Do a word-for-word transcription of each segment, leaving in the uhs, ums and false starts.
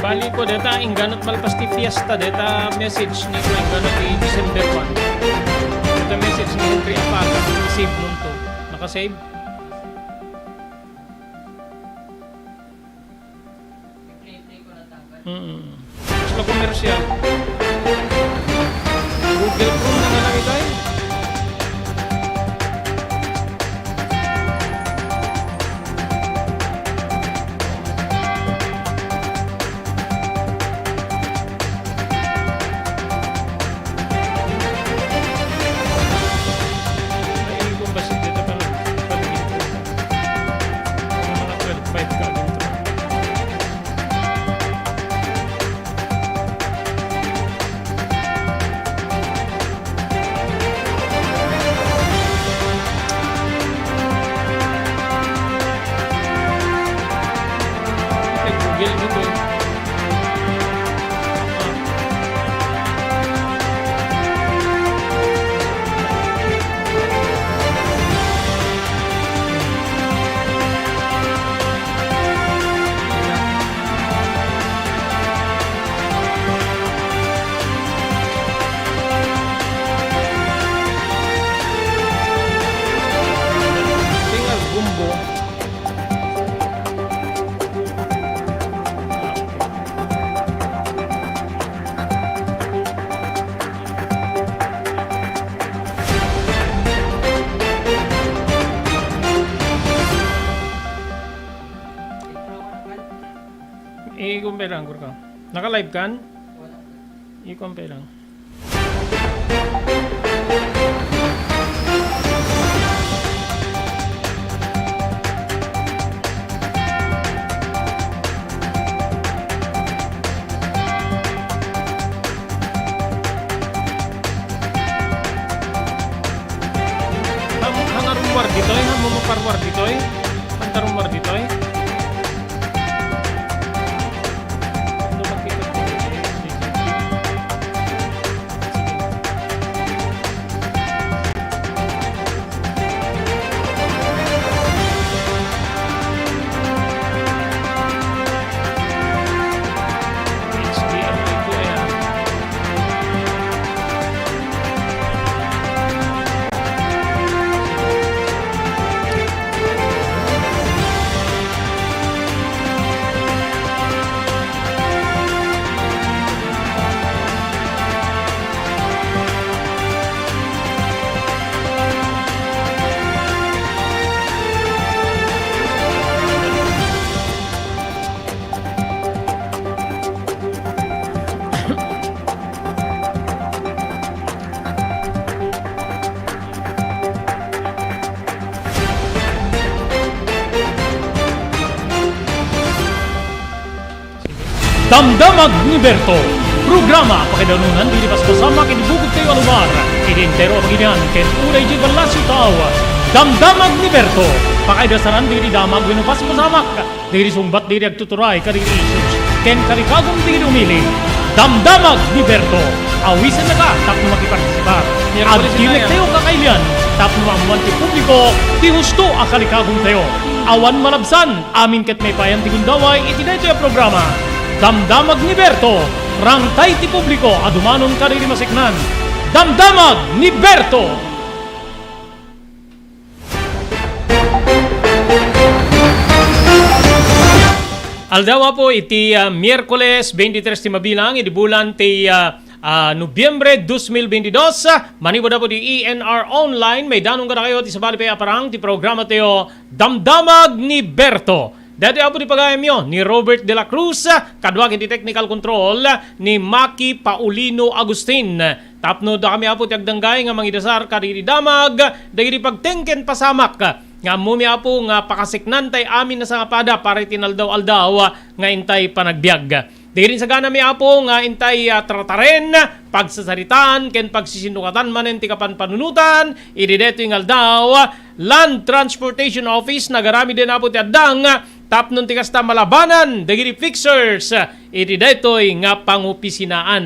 Bali ko, deta, ingganat malpas ti fiesta, deta message ni ko, ingganat ti December one. Deta message ni Henry Apaga, save mo to. Nakasave? Mm. Mas na commercial. Google Chrome na nga lang, itay. Ay, kung basit dito pa lang. Mga twelve five ka dito. Ay, Google dito. Ah. Tingal gumbo. I-compare lang, Gurka. Naka-live kan? I-compare lang. Ham-, hangarumwar ditoy, hamumaparwar ditoy, hangarumwar ditoy. Damdamag ni Berto, programa pakaidanunan dagiti paspasamak iti bukod tayo a lugar, iti entero a pagilian, ken unay iti ballasiw tao. Damdamag ni Berto, pakaidasaran dagiti damag wenno paspasamak, dagiti sungbat dagiti agtuturay kadagiti issues ken kalikagum dagiti umili. Damdamag ni Berto, awisenna ka tapno makipartisipar. Miyerkules itayo. Agdimektayo kakailian tapno maammuan ti publiko ti husto a kalikagumtayo. Awan malabsan, amin ket maipayan ti gundaway iti daytoy a programa. Damdamag ni Berto, rangtay ti publiko a dumanon kadagiti maseknan. Damdamag ni Berto! Aldaw, Apo, iti, ah, Miyerkules, twenty-three ti mabilang, iti bulan ti, ah, ah, Nobyembre dos mil beintidos, ah, manipud, Apo, ti E N R Online, maidanon kadakayo ti sabali pay a parang ti programa tayo, Damdamag ni Berto. Daytoy, Apo, ti pagayamyo ni Robert de la Cruz, kadua iti technical control ni Maki Paulino Agustin. Tapno dakami, Apo, ti agdanggay nga mangidasar kadagiti damag dagiti pagtengken pasamak nga ammomi, Apo, nga pakaseknantay amin a sangapada para iti naldaw-aldaw nga intay panagbiag. Dagiti saganami, Apo, nga intay, ah, trataren, pagsasaritaan, ken pagsisinnukatan manen ti kapanpanunotan, idi daytoy nga aldaw, Land Transportation Office, nagaramiden, Apo, ti addang, tapno ti kasta malabanan dagiti fixers, idi daytoy nga pangopisinaan.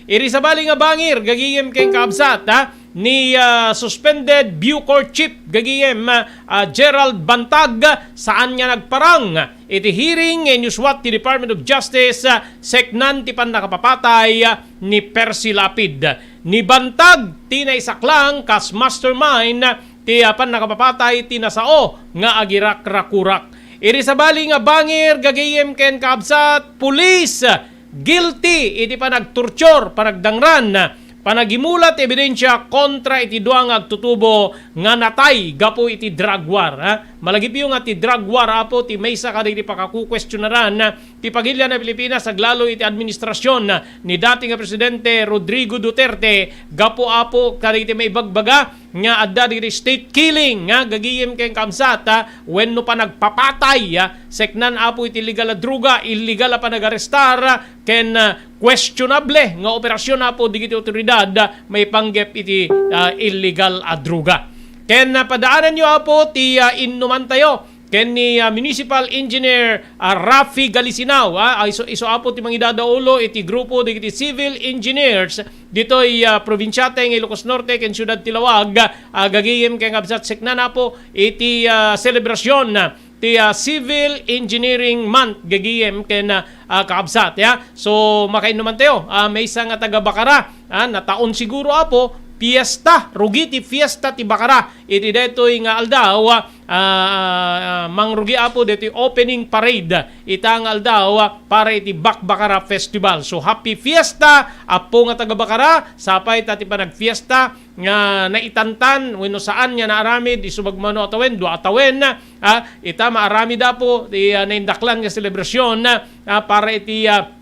Iti sabali nga bangir, gagigem ken kabsat, ha? ni, ah, suspended Bucor Chief gagayem, ah, Gerald Bantag, saan nga nagparang iti hearing nga inyuswat ti Department of Justice, ah, seknan ti pannakapapatay, ah, ni Percy Lapid. Ni Bantag ti naisaklang kas mastermind ti, ah, pannakapapatay ti nasao nga agirakrakurak. Iti sabali nga bangir, gagayem ken kabsat, pulis, guilty iti panagtorture, panagdangran, panagimula ti ebidensia kontra iti dua nga agtutubo nga natay gapu iti drug war, ha? Malagipyo nga ti drug war, apo, ti maysa kadagiti pakakukuestionaran ti pagilian a Pilipinas aglalo iti administrasyon ni dati nga Presidente Rodrigo Duterte gapu, apo, kadagiti maibagbaga nga adda dagiti state killing nga gagayem ken kabsat, ha, wenno panagpapatay, ha, seknan, apo, iti illegal a droga, illegal a panagarestar, ken, ah, questionable nga operasyon, apo, dagiti otoridad, ah, maipanggep iti, ah, illegal a droga. Ken, ah, padaananyo, apo, ti, ah, innumantayo ken ni, ah, Municipal Engineer, ah, Raffy Galisinao, ah, isu, isu, apo, ti mangidadaulo iti grupo dagiti civil engineers ditoy, ah, probinsiata nga Ilocos Norte ken Siudad ti Laoag, ah, gagayem ken kabsat, seknan, apo, iti, ah, selebrasyon, ah, ti, ah, Civil Engineering Month gagayem ken, ah, ah, kaabsat, ya. So, makainnumantayo, ah, maysa nga taga Bacara, ah, nataon siguro, apo, fiesta, rugi ti fiesta ti Bacara iti daytoy nga aldaw, ah, ah, mangrugi, apo, daytoy opening parade ita nga aldaw, ah, para iti Bak Bacara Festival. So, happy fiesta, apo nga taga Bacara, sapay ta ti panagfiesta nga naitantan wenno saan nga naaramid isu magmano a tawen, dua a tawen, ah, ita maaramid, apo, ti, ah, naindaklan nga selebrasyon, ah, para iti, ah,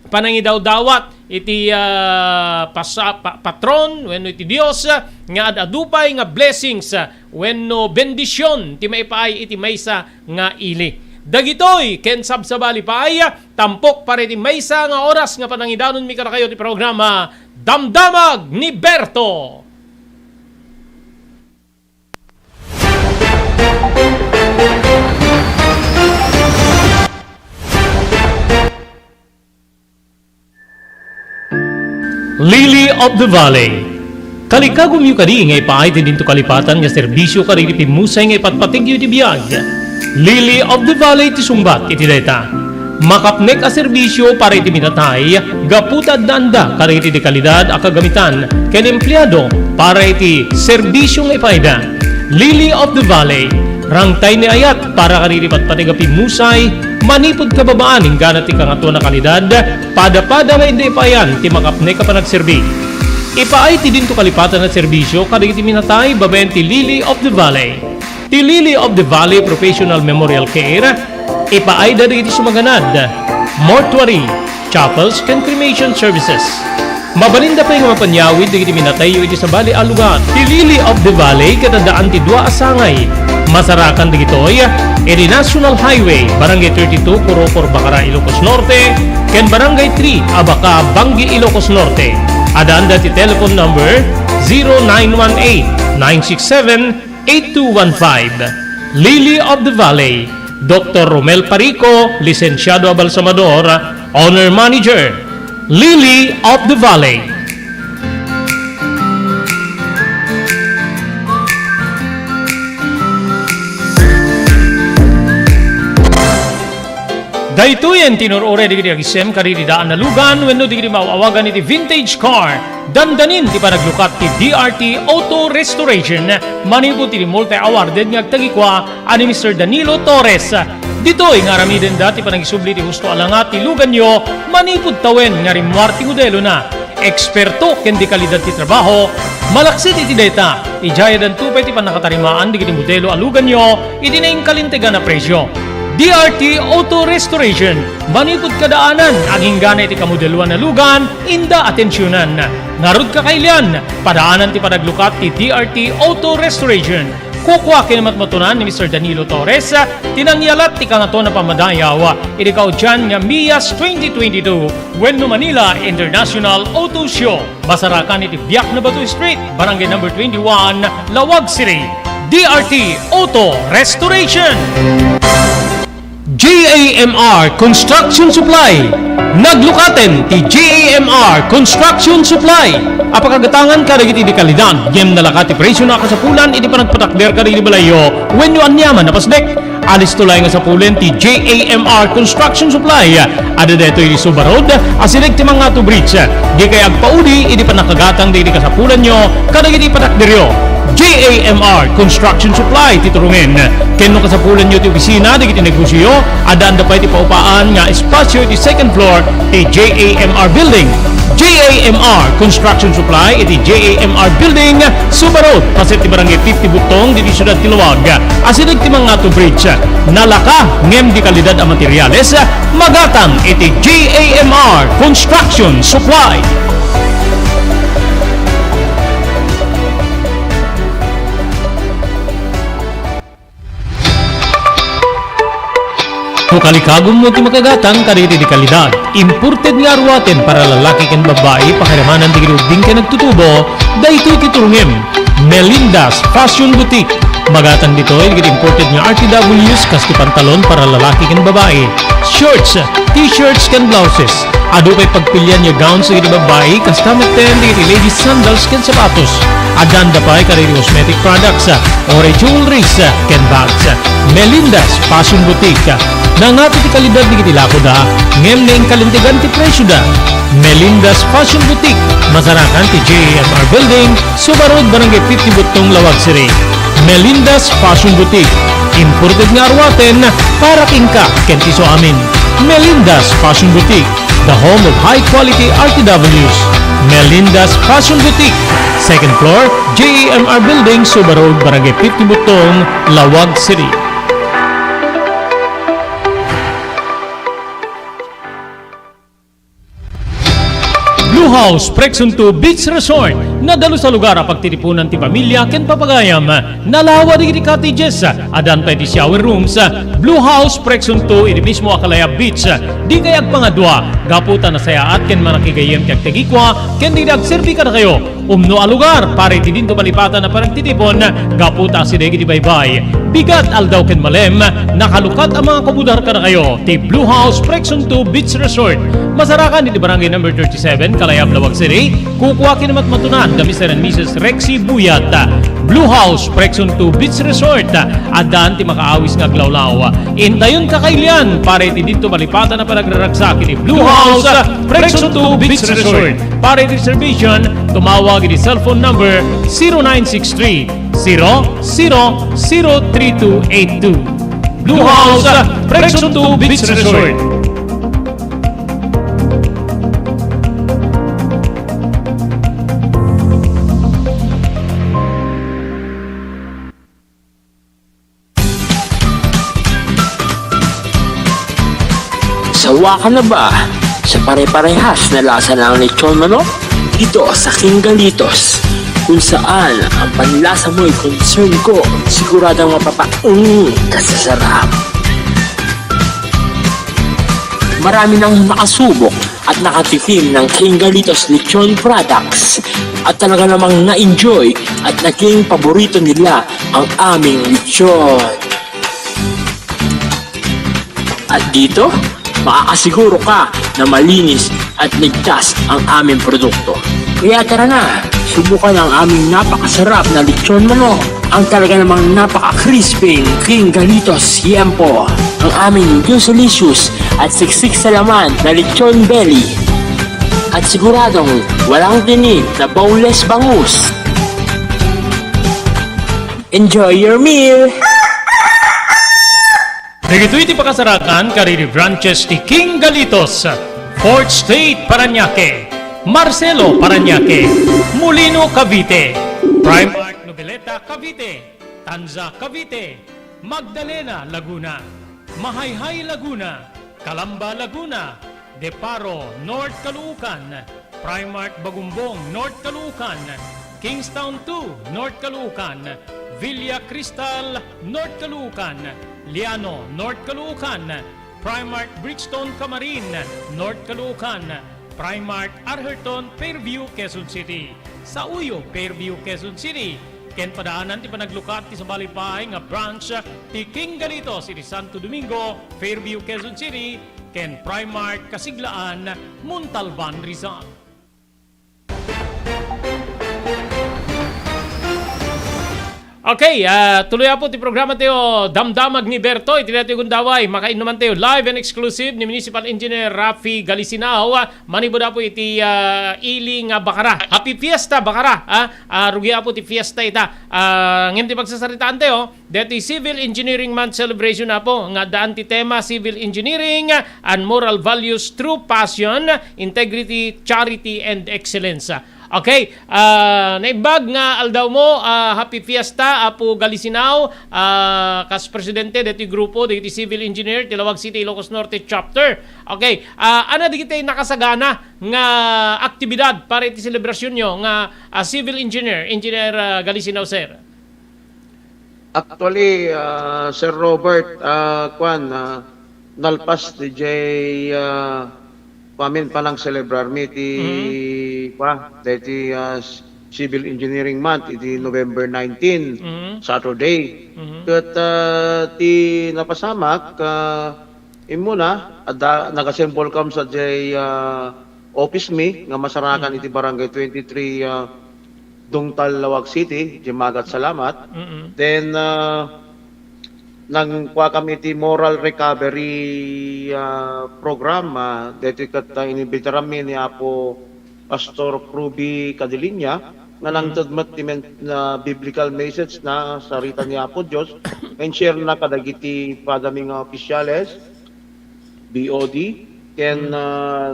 panangidawdawat iti, ah, pasa-, pa-, patron wenno iti Dios, ah, nga ad-adu pay nga blessings, ah, wenno bendision ti maipaay iti maysa nga ili. Dagitoy ken sabsabali pay, ah, tampok para iti maysa nga oras nga panangidanonmi kadakayo ti programa Damdamag ni Berto. Lily of the Valley. Kalikagumyo kadi nga ipaay ti dinto kalipatan nga serbisio kadagiti pimmusay nga ipatpategyo iti biag? Lily of the Valley ti sungbat iti dayta. Makapnek a serbisio para iti minatay gapu ta addaanda kadagiti dekalidad a kagamitan ken empleado para iti serbisio nga ipaayda. Lily of the Valley, rangtay ni ayat para kadagiti patpateg a pimmusay, manipud kababaan inggana ti kangatoan a kalidad, padapada nga inda ipaayan ti makapnek a panagserbi. Ipaay ti dinto kalipatan a serbisio kadagiti minatay babaen ti Lily of the Valley. Ti Lily of the Valley Professional Memorial Care, ipaayda dagiti sumaganad, mortuary, chapels, ken cremation services. Mabalinda pay nga mapanyawid dagiti minatayyo iti sabali a lugar. Ti Lily of the Valley ket addaan ti dua a sangay. Masarakan dagitoy iti National Highway, Barangay thirty-two, Corocor, Bacara, Ilocos Norte, ken Barangay three, Abaca, Bangui, Ilocos Norte. Addaanda ti telephone number zero nine one eight, nine six seven, eight two one five. Lily of the Valley, Doktor Romel Parico, Lisensiado a Balsamador, Honor Manager, Lily of the Valley. Daytoyen ti inur-uray dagiti agisem kadagiti daan a lugan wenno dagiti maaw-awagan iti vintage car. Dandanin ti panaglukat ti D R T Auto Restoration manipud ti multi-awarded nga agtagikua a ni Mister Danilo Torres. Ditoy nga aramidenda ti panagisubli ti husto a langa ti luganyo manipud tawen nga rimmuar ti modelona. Eksperto ken dekalidad ti trabaho. Malaksid iti dayta, idiay addanto pay ti pannakatarimaan dagiti modelo a luganyo iti nainkalintegan a presio. D R T Auto Restoration, manipud kadaanan, agingga iti kamodeloan a lugan, inda atensionan. Ngarud, kakailian, padaanan ti panaglukat ti D R T Auto Restoration. Kukua ken matmatunan ni Mister Danilo Torres ti nangyalat ti kangatoan a pammadayaw iti kaudian nga Mias twenty twenty-two wenno Manila International Auto Show. Masarakan iti Biak na Bato Street, Barangay Number twenty-one, Laoag City. D R T Auto Restoration. J A M R Construction Supply. Naglukaten ti J A M R Construction Supply a pakagatangan kadagiti di kalidad ngem nalaka ti presio na kasapulan iti panagpatakder kadagiti balayyo wenno aniaman a pasdek. Alisto laeng a sapulen ti J A M R Construction Supply. Adda daytoy iti Suba Road, asideg ti Mangato Bridge. Dikay agpaudi iti pannakagatang dagiti kasapulanyo kadagiti panagderyo. J A M R Construction Supply ti turongen. Ken no kasapulanyo ti opisina dagiti negosioyo, addaanda pay ti paupaan nga espasio iti second floor ti J A M R Building. J A M R Construction Supply iti J A M R Building, Suba Road, paset ti Barangay fifty Buttong, ditoy siudad ti Laoag, asideg ti Mangato Bridge. Nalaka ngem di kalidad a materiales, magatang iti J A M R Construction Supply. No kalikagummo ti makagatang kadagiti di kalidad, imported nga aruaten para lalaki ken babbai, pakiramanan dagiti ubbing ken agtutubo, daytoy ti turongem. Melinda's Fashion Boutique. Magatang ditoy dagiti imported nga R T Ws kas ti pantalon para lalaki ken babbai, shorts, t-shirts ken blouses. Adu pay pagpilian nga gowns dagiti babbai, kasta metten dagiti ladies sandals ken sapatos. Addaanda pay kadagiti cosmetic products, uray jewelries, ken bags. Melinda's Fashion Boutique. Nangato ti kalidad dagiti lakoda, ngem naingkalintegan ti presioda. Melinda's Fashion Boutique, masarakan ti J A M R Building, Suba Road, Barangay fifty Buttong, Laoag City. Melinda's Fashion Boutique. Imported nga aruaten para kenka ken ti isuamin. Melinda's Fashion Boutique, the home of high quality R T Ws. Melinda's Fashion Boutique, second floor, J A M R Building, Suba Road, Barangay fifty Buttong, Laoag City. Blue House Prex Unto Beach Resort. Nadalus a lugar a pagtitipunan ti pamilya ken papagayam. Nalawa dagiti cottages, addan pay ti shower rooms. Blue House Prex Unto iti mismo a Kalayab Beach. Dikay agpangadua, gapu ta nasayaat ken manakigayyem ti agtagikua ken dagiti agserbi kadakayo. Umno a lugar para iti dinto malipatan a panagtitipon gapu ta asideg iti baybay, bigat, aldaw ken malem, nakalukat a mga kabudar kadakayo ti Blue House Prex Unto Beach Resort. Masarakan iti Barangay Number thirty-seven, Kalayab, Laoag City. Kukua ken matmatunan da Mister and Missus Rexy Buyat. Blue House Prex Unto Beach Resort. Addan ti makaawis nga aglawlaw. Intayon kakailian para iti dinto malipatan a panagraragsak iti Blue House Prex Unto Beach Resort. Para iti reservation, tumawag iti cellphone number zero nine six three, zero zero zero three two eight two. Blue House, Prex Unto Beach Resort. Sawa ka na ba sa pare-parehas na lasa ng lechon manok? Dito sa King Galitos, kung saan ang panlasa mo'y concern ko, siguradong mapapaung ka sa sarap. Marami nang nakasubok at nakatikim ng King Galitos Lechon Products at talaga namang na-enjoy at naging paborito nila ang aming lechon. At dito, makakasiguro ka na malinis at ligtas ang aming produkto. Kaya tara na, subukan ang aming napakasarap na lechon manok, ang talaga namang napaka-crispy King Galitos Yempo, ang aming delicious at siksik sa laman na lechon belly. At siguradong walang tinik na boneless bangus. Enjoy your meal! Dagitoy ti pakasarakan kadagiti branches ti King Galitos, Fourth Street, Parañaque, Marcelo, Parañaque, Molino, Cavite, Primark, Noveleta, Cavite, Tanza, Cavite, Magdalena, Laguna, Mahayhay, Laguna, Calamba, Laguna, De Paro, North Caloocan, Primark Bagumbong, North Caloocan, Kingstown two, North Caloocan, Villa Cristal, North Caloocan, Liano, North Caloocan, Primark Brixton Camarin, North Caloocan, Primark Arherton, Fairview, Quezon City, Sauyo, Fairview, Quezon City, Ken padaanan ti panaglukat ti sabali pay nga branch ti King Galitos iti Santo Domingo, Fairview, Quezon City, ken Primark Kasiglaan, Montalban, Rizal. Okay, ah, tuloy apo ti programa tayo, Damdamag ni Berto, iti daytoy gundaway, makainnuman tayo live and exclusive ni Municipal Engineer Rafi Galisinao, ah, manipud apo iti, ah, ili nga Bacara. Happy Fiesta, Bacara, ah, ah, rugi apo ti fiesta ita. Ah, ngem ti pagsasaritaan tayo, daytoy Civil Engineering Month celebration apo, nga addaan ti tema Civil Engineering and Moral Values Through Passion, Integrity, Charity, and Excellence. Okay, ah, naimbag nga aldaw mo, ah, Happy Fiesta, Apo Galisinao, ah, kas presidente daytoy grupo, dagiti civil engineer ti Laoag City, Ilocos Norte Chapter. Okay, ah, ania dagiti nakasagana nga aktibidad para iti selebrasyonyo nga, ah, civil engineer, Engineer, ah, Galisinao, sir? Actually, ah, Sir Robert, ah, kuan, ah, nalpas D J, ah, kuamin, panang-celebrar mi ti, Mhm. kua, daytoy, ah, Civil Engineering Month, iti November nineteen, Mhm. Saturday. Mhm. Ket, ah, ti napasamak, ah, immuna, adda, nag-assemble kami sadiay, ah, office mi nga masarakan Mhm. iti Barangay twenty-three, ah, Dungtal, Laoag City, diay magat salamat. Mm-mm. Then, ah, nangkua kami iti moral recovery, ah, program, ah, daytoy ket, ah, inimbitaran mi ni Apo Pastor Ruby Cadiliña, nga Mm. nangted met ti men-, na biblical message na sarita ni Apo Dios, nga in-share na kadagiti padami nga opisyales, B O D, ken, Mm. ah,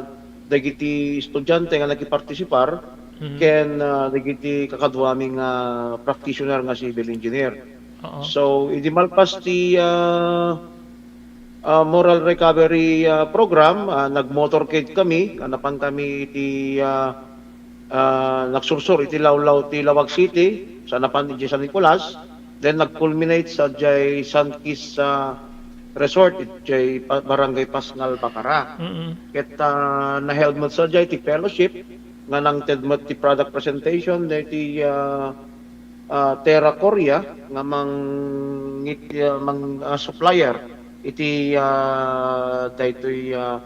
dagiti estudiante nga nakipartisipar, Mhm. ken, ah, dagiti kakaduami nga practitioner nga civil engineer. Oo. So, idi malpas ti, ah, ah, moral recovery, ah, program, ah, nag-motorcade kami, ah, napan kami iti, ah, ah, nagsursor iti lawlaw ti Laoag City, sa napan iti San Nicolas, then nag-culminate sadiay Sunkist, ah, Resort, iti Pa-, Barangay Pasngal, Bacara. Mm-mm. Ket, ah, na-held met sadiay ti fellowship, nga nangted met ti product presentation, daytoy, ah, ah, Terra Korea nga mang-, it-, ah, mang-, ah, supplier iti, ah, daytoy, ah,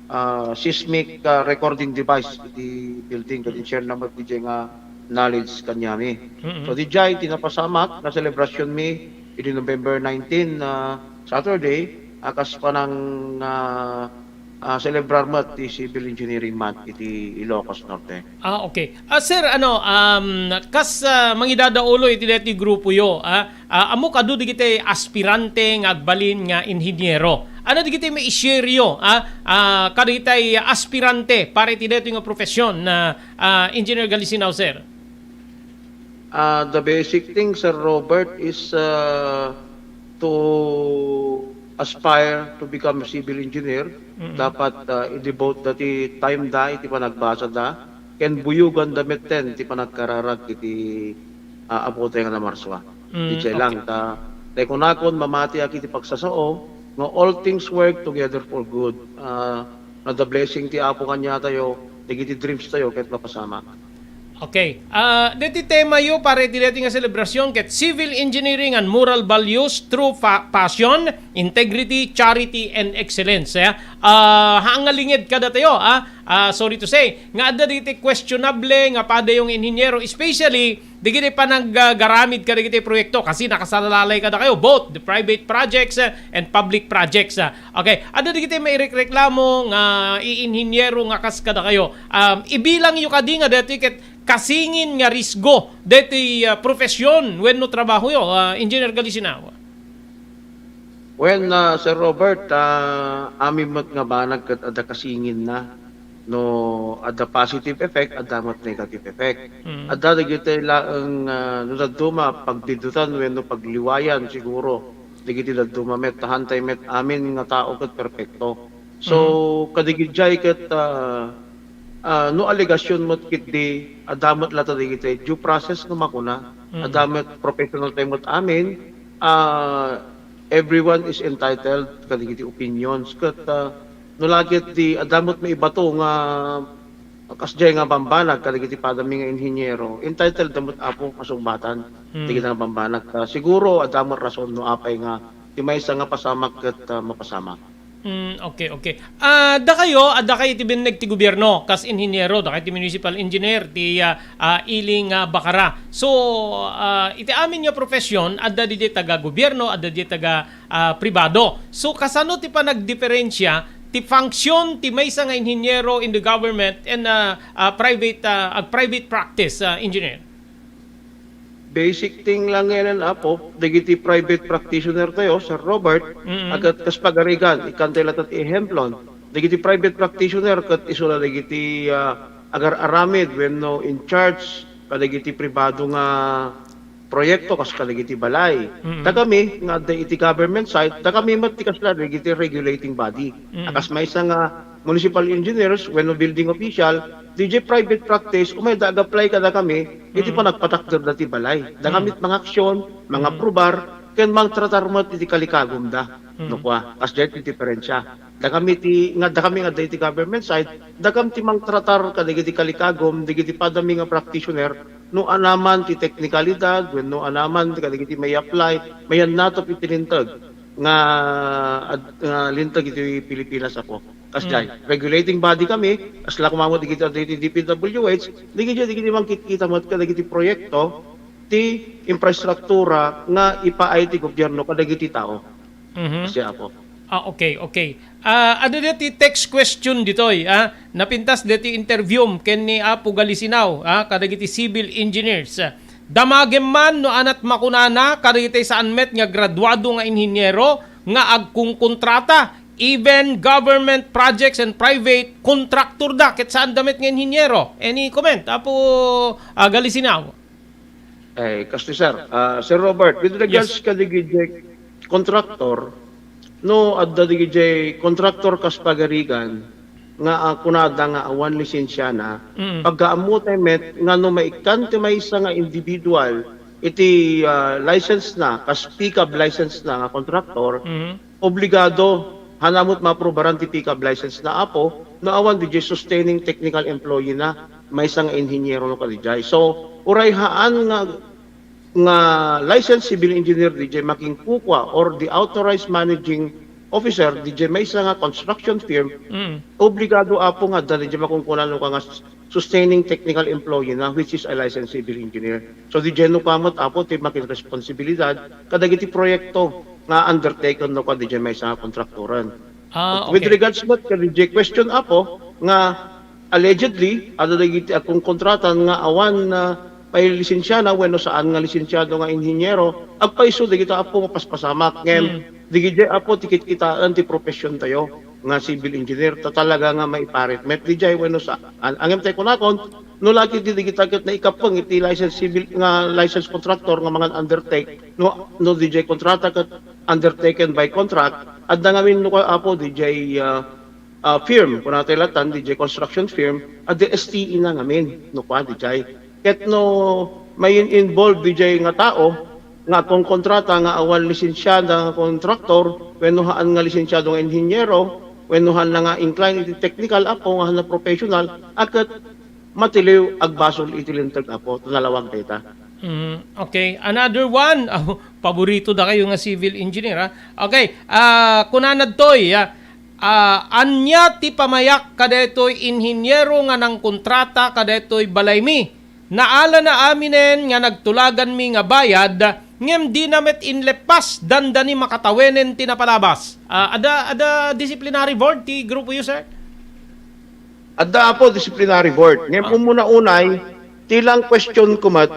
ah, seismic, ah, recording device iti building. Ket in-share na met diay nga knowledge kaniami. Mm-mm. So, diay ti napasamak nga selebrasyonmi idi November nineteen, ah, Saturday, ah, kas panang, ah, ah, celebrar met ti Civil Engineering Month iti Ilocos Norte. Ah, okay. Ah, sir, ano, um, kas, ah, mangidadaulo iti daytoy grupoyo, ah, ah, ammok adu dagiti aspirante nga agbalin nga inhiniero. Ano dagiti mai-share-yo, ah, ah, kadagiti aspirante para iti daytoy nga profesyon na, ah, Engineer Galisinao, sir? Ah, the basic thing, Sir Robert, is, ah, to aspire to become a civil engineer. Mm-mm. Dapat, ah, i-devote da ti time da iti panagbasa da, ken buyogan da metten ti panagkararag iti, ah, Apo tayo nga namarsua. Mm, Diay lang, okay. Ta, ta kunakon, mamatiak iti pagsasao nga all things work together for good. Ah, na the blessing ti Apo kaniatayo, dagiti dreams tayo ket mapasamak. Okay. Ah, deti temayo para iti deti nga selebrasyon ket civil engineering and moral values through fa-, passion, integrity, charity, and excellence. Eh? Ah, haangalinged kadatayo, ah, ah, sorry to say, nga adda diti questionable nga padayo nga inhinyero, especially dagiti panaggaramid kadagiti proyekto kasi nakasalalay kadakayo, both the private projects, ah, and public projects. Ah. Okay, adda dagiti mairekreklamo nga iinhinyero nga kas kadakayo. Um, ibilangyo kadi nga daytoy ket kasingin nga risgo daytoy, ah, profesyon wenno trabahoyo, ah, Engineer Galisinao? Well, ah, Sir Robert, ah, amin met nga banag ket adda kasinginna. No adda positive effect, adda met negative effect. Mm. Adda dagiti laeng, ah, no dadduma, pagdiddutan wenno pagliwayan siguro dagiti dadduma met, ta haantay met amin nga tao ket perpekto. So, Mm. kadagiti diay ket, ah, ah, no alegasyon met ketdi, adda met latta dagiti due process no makuna, Mm. adda met professional tayo met amin, ah, everyone is entitled kadagiti opinions. Ket, ah, no la ketdi, adda met maibato nga Kasdiay nga bambanag kadagiti padami nga inhinyero, entitled da met, Apo, a sungbatan. Hmm. Dagita nga bambanag. Ah, siguro, adda met rason no apay nga ti maysa nga pasamak ket, ah, mapasamak. Hmm, okay, okay. Ah, dakayo, adda kayo ti binneg ti gobierno, kas inhinyero, dakayo ti municipal engineer, ti, ah, ah, ili nga Bacara. So, ah, iti amin nga profession, adda didiay taga gobierno, adda didiay taga ah, pribado. So, kasano ti panagdiferensya ti function ti maysa nga inhinyero in the government and, ah, ah, private, ah, ag-, private practice, ah, engineer? Basic thing lang yan, Apo, dagiti private practitioner tayo, Sir Robert, Mm. agat kas pagarigan, ikkan tayo latta ti ehemplon. Dagiti private practitioner, ket isuna dagiti, ah, agar-aramid wenno in charge kadagiti pribado nga proyekto kas kadagiti balay. Mm. Dakami nga adda iti government side, dakami met ti kasla dagiti regulating body. Mm. A kas maysa nga municipal engineers wenno building official, D J private practice, umayda ag-apply kadakami iti Mm. panagpatakderda ti balay. Dakami Mm. ti mangaksyon, Mm. mangaprubar, ken mangtratar met iti kalikagumda. Mm. No kua, kasdiay ti diferensya. Dakami ti, nga dakami nga adda iti government side, dakam ti mangtratar kadagiti kalikagum, dagiti padami nga practitioner, no anaman ti teknikalidad, wenno anaman ti kadagiti may apply, mayannatop iti linteg nga, ad-, nga linteg iti Pilipinas, Apo. Kasdiay, Mm. regulating body kami, kasla koma met dagiti, dagiti D P W H, dagiti, dagiti mangkitkita met kadagiti proyekto, ti infrastruktura nga ipaay ti gobierno kadagiti tao. Mhm. Kasdiay, Apo. Ah, okay, okay. Ah, adda deti text question ditoy, ah, napintas deti interviewm ken ni Apo Galisinaw, ah, kadagiti civil engineers. Damagem man no anat makunana kadagiti saan met nga graduado nga inhinyero nga agkongkontrata, even government projects and private contractor da, ket saan da met nga inhinyero. Any comment, Apo, ah, Galisinaw? Eh, kastoy, sir. Ah, Sir Robert, with regards Yes. kadagiti contractor, no, adda dagiti contractor kas pagarigan nga, ah, kunada nga awan lisensiana, Mm. pagkaammo tayo met nga no maikkan ti maysa nga individual iti, ah, license na, kas P C A B license na nga contractor, Mm. obligado, haan met maaprubaran ti P C A B license na, Apo, no awan didiay sustaining technical employee na, maysa nga inhinyero no kadidiay. So, uray haan nga, nga licensed civil engineer didiay makinkukua or the authorized managing officer didiay maysa nga construction firm, Mm. obligado, Apo, nga adda didiay makunkunan no ka nga sustaining technical employee na, which is a licensed civil engineer. So, didiay no ka met, Apo, ti makin responsibilidad kadagiti proyekto nga undertaken no ka didiay maysa nga kontraktoran. Ah, With okay. regards met kadagiti question, Apo, nga allegedly, adda dagiti agkongkontratan nga awan, ah, pay lisensiana wenno saan nga lisensiado nga inhinyero, agpayso dagita, Apo, nga paspasamak. Ngem, Mm. dagiti, Apo, ti kitkitaen ti profession tayo nga civil engineer, ta talaga nga maiparit met didiay wenno saan. Ngem tay kunakon, no lagi ti dagita ket naikapeng iti license civil nga license contractor nga mangan undertake, no, no didiay kontrata ket undertaken by contract, adda ngamin no, Apo, didiay, ah, ah, firm, kuna tayo latan, didiay construction firm, adda S T E na ngamin, no, kua, didiay. Ket no, may in-, involved didiay nga tao, nga agkongkontrata nga awan lisensiada nga kontraktor, wenno haan nga lisensiado nga inhinyero, wenno haan nga inclined iti technical, Apo, nga haan nga professional, a ket matiliw agbasol iti linteg, Apo, ta nalawag dayta. Mm, okay. Another one. Oh, paborito da kayo nga civil engineer, ha? Okay. Ah, kunanadtoy, ah, ah, ania ti pamayak kadaytoy inhinyero nga nangkontrata kadaytoy balaymi? Naalana aminen nga nagtulaganmi nga bayad, ngem dina met inleppas, dandani makatawenen ti napalabas. Ah, ada, ada disciplinary board ti grupo yo, sir? Adda, Apo, disciplinary board. Ngem Ah. umuna unay, ti lang question ko met,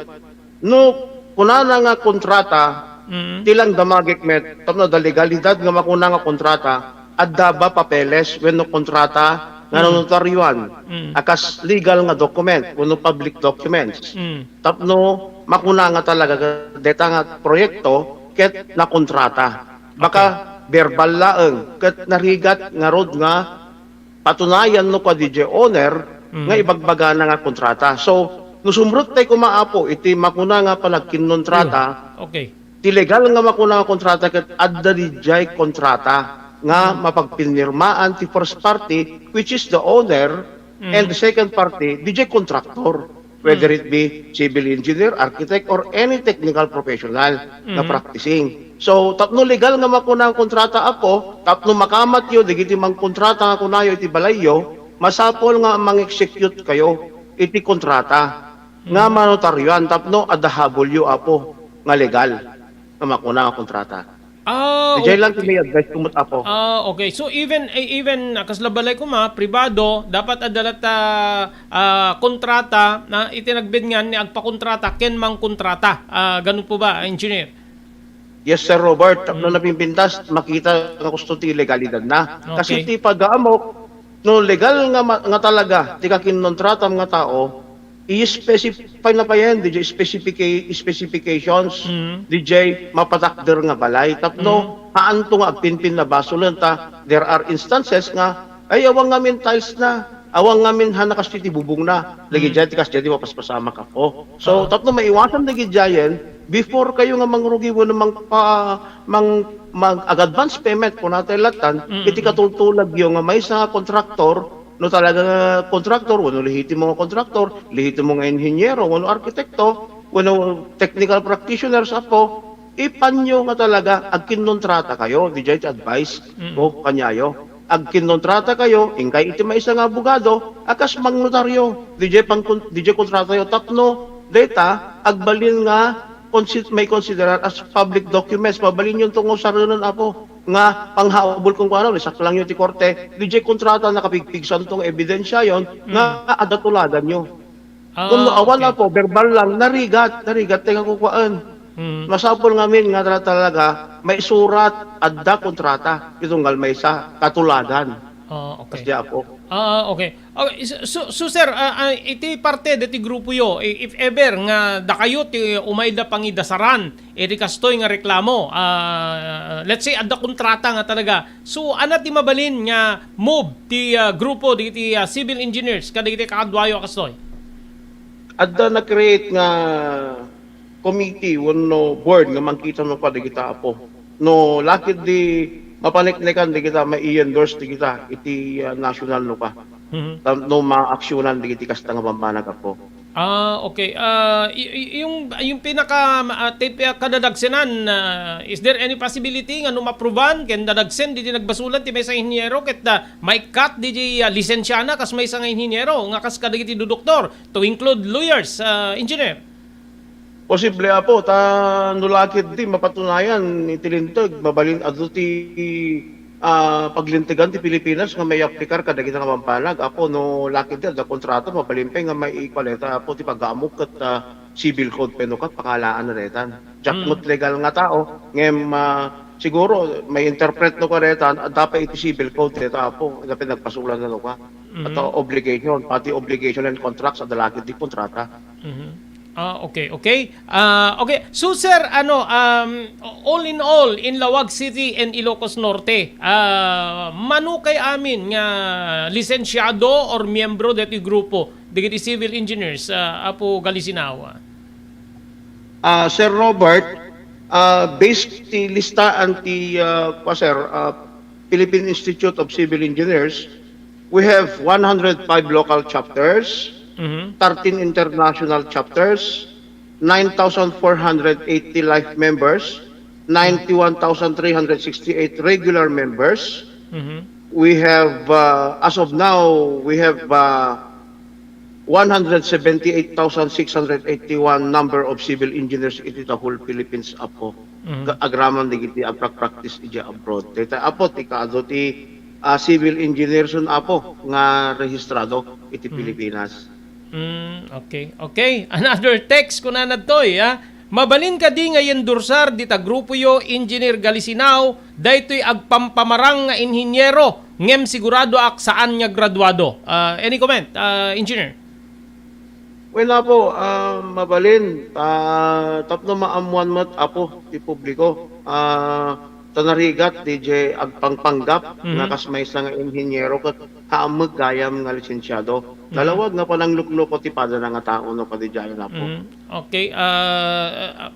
no kunana nga kontrata, Mm. ti lang damagek met, tapno adda legalidad nga makuna nga kontrata, adda ba papeles wenno kontrata nga Mm. nanotarioan, Mm. a kas legal nga document wenno public documents. Mm. Tapno makuna nga talaga deta nga proyekto ket nakontrata. Baka Okay. verbal laeng ket narigat ngarud nga patunayan no kadi diay owner Mm. nga ibagbagana nga kontrata. So, no sumrek tay koma, Apo, iti makuna nga panagkinnontrata, Mm. Okay. ti legal nga makuna nga kontrata ket adda diay kontrata nga Mm. mapagpinirmaan ti first party, which is the owner, And the second party, D J contractor, whether it be civil engineer, architect, or any technical professional na practicing. So, tapno legal nga makuna ang kontrata, apo, tapno makamatyo, dagiti mangkontrata nga kunayo iti balayyo, masapul nga mang-execute kayo iti kontrata nga manotaryoan tapno adda habulyo, apo, nga legal nga makuna nga kontrata. Ah, Diay lang ti okay. May advice ko met, apo. Ah, okay. So, even, eh, even, ah, kasla balay koma, pribado, dapat adda latta, ah, kontrata na iti nagbidngan ni agpakontrata ken mangkontrata. Ah, ganun po ba, engineer? Yes, Sir Robert. Tapno napimpintas, makita nga gusto ti legalidad na. Kasi Okay. Ti pag-aamok, no legal nga ma-, nga talaga ti kakinontratam nga tao, i-specify na payen, diay specifica-, specifications, Mm. diay mapatakder nga balay. Tapno, Mm. haanto nga agpinpin na basolen ta, there are instances nga, ay, awan ngamin tiles na, awan ngamin han na kas ti bubong na, lagi Mm. diay ti kas diay ti mapaspasamak, apo. So, Oo. Tapno maiwasan dagiti diayen, before kayo nga mangrugi wenno mangpa-, mang-, mag-, ag-advance payment, kunatay latan, Mm, iti mm. Katultulagyo nga maysa nga kontraktor, no talaga nga kontraktor, wenno lehitimo nga kontraktor, lehitimo nga inhinyero, wenno arkitekto, wenno technical practitioners, apo, ipanyo nga talaga agkinnontrata kayo, diay ti advice Mm. ko kaniayo. Agkinnontrata kayo, inkay iti maysa nga abogado, a kas mangnotaryo, diay pangkon-, diay kontratayo tapno dayta agbalin nga konsi-, maikonsiderar as public documents. Mabalinyo to nga usarenen, apo, nga panghabol kenkuana, isaklangyo ti korte, diay kontrata nakapigpigsanto nga ebidensiayon nga Mm. adda tuladanyo. Ah, Kun no awan, okay. Apo, verbal lang, narigat, narigat tayo nga kukuaan. Mm. Masapul ngamin nga tala-, talaga, maisurat, adda kontrata, itunggal maysa, katuladan. Ah, okay. Kasdi, Apo. Ah, okay. Okay, so, so, so, sir, ah, ah, iti parte deti grupo yo, i-, if ever nga dakayo ti umayda pangidasaran, iti kastoy nga reklamo, ah, let's say, adda kontrata nga talaga. So, ana ti mabalin nga move ti, ah, grupo dagiti, ah, civil engineers kadagiti kakaduayo a kastoy? Adda na-create nga committee wenno board nga mangkita no kadagita, Apo. No, lakit di mapaneknekan dagita, mai-endorse dagita iti, ah, national no ka. Mhm. Tapno maaksyonan dagiti kasta nga bambanag, Apo. Ah, okay. Ah, y-, y-, yung, yung pinaka, ah, ti-, kadadagsenan, ah, is there any possibility nga no ma-approvean ken dadagsen diti nagbasolan ti maysa nga inhinyero ket, ah, mai-cut diti, ah, lisensiana kas maysa nga inhinyero nga kas kadagiti dudoktor, to include lawyers, ah, engineer? Posible, Apo, ta no lakit di mapatunayan iti linteg, mabalin adu ti, ah, paglintegan ti Pilipinas nga maiaplikar kadagita nga bambanag, Apo, no lakit di adda kontrata, mabalin pay nga mai-equal dayta, Apo, ti pag-aamok ket, ah, civil code pay no ket pakalaan na daytan. Diak Mm. met legal nga tao, ngem, ah, siguro mai-interpret no ka daytan, adda pay iti civil code dayta, Apo, adda pay nagbasolan no ka. Mhm. At, ah, obligation, pati obligation and contracts, adda lakit di kontrata. Mhm. Ah, okay, okay. Ah, okay. So, sir, ano, um, all in all, in Laoag City and Ilocos Norte, ah, mano kay amin nga lisensiado or miyembro deti grupo, dagiti civil engineers, ah, Apo Galisinao? Ah, Sir Robert, ah, based ti listaan ti, ah, pa, sir, ah, Philippine Institute of Civil Engineers, we have one hundred five local chapters, Mhm. thirteen international chapters, nine thousand four hundred eighty life members, ninety-one thousand three hundred sixty-eight regular members. Mhm. We have, uh, as of now, we have, uh, one hundred seventy-eight thousand six hundred eighty-one number of civil engineers iti the whole Philippines, Apo. Mhm. Ga-, agraman dagiti agprakpraktis idiay abroad. Dayta, Apo, ti kaadu ti, ah, civil engineers, Apo, nga rehistrado iti Mhm. Pilipinas. Mm, okay. Okay. Another text, kunana ditoy, ah. Mabalin kadi nga i-endorsar dita grupoyo, Engineer Galisinao, daytoy agpampamarang nga inhinyero, ngem siguradoak saan nga graduado? Ah, any comment, ah, Engineer? Well, Apo, ah, mabalin, ah, tapno maammuan met, Apo, ti publiko. Ah, ta narigat diay agpangpanggap Mhm. nga kas maysa nga inhinyero ket haamek gayam nga lisensiado. Mhm. Nalawag nga pananglukluko ti padana nga tao no kadi diay, Apo. Mhm. Okay, ah, ah,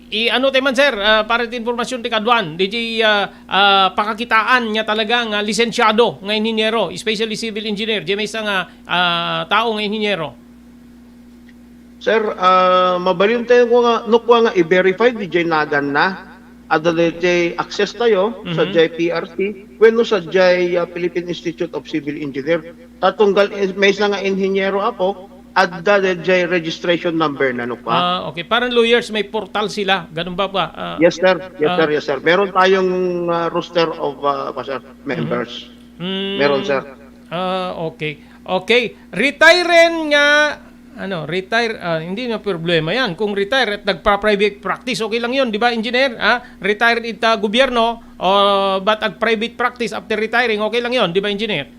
I-ano tayo man, sir, ah, para ti impormasyon ti kaduan, di di, ah, ah, pakakitaan nga talaga nga lisensyado nga inhinyero, especially civil engineer, di maysa nga, ah, tao nga inhinyero. Sir, ah, mabalin tayo ko nga, no, kua nga i-verify di jay naganna, adda dayjay access tayo sa Mhm. jay P R C, wenno sa jay, ah, Philippine Institute of Civil Engineer. Ta tunggal in-, maysa nga inhinyero, apo, adda dayjay registration number na, no, kua. Ah, okay. Parang lawyers, may portal sila. Ganun ba, pa? Ah, Yes, sir. Yes, ah. sir. Yes, sir. Meron tayong, ah, roster of, ah, pa, sir, Mhm. members. Mm. Meron, sir. Ah, okay. Okay. Retiren nga, ano, retire, ah, hindi na problema yan. Kung retire at nagpa-private practice, okay lang yun, di ba, engineer? Ah, retire ita gobyerno, o ba't ag-private practice after retiring, okay lang yun, di ba, engineer?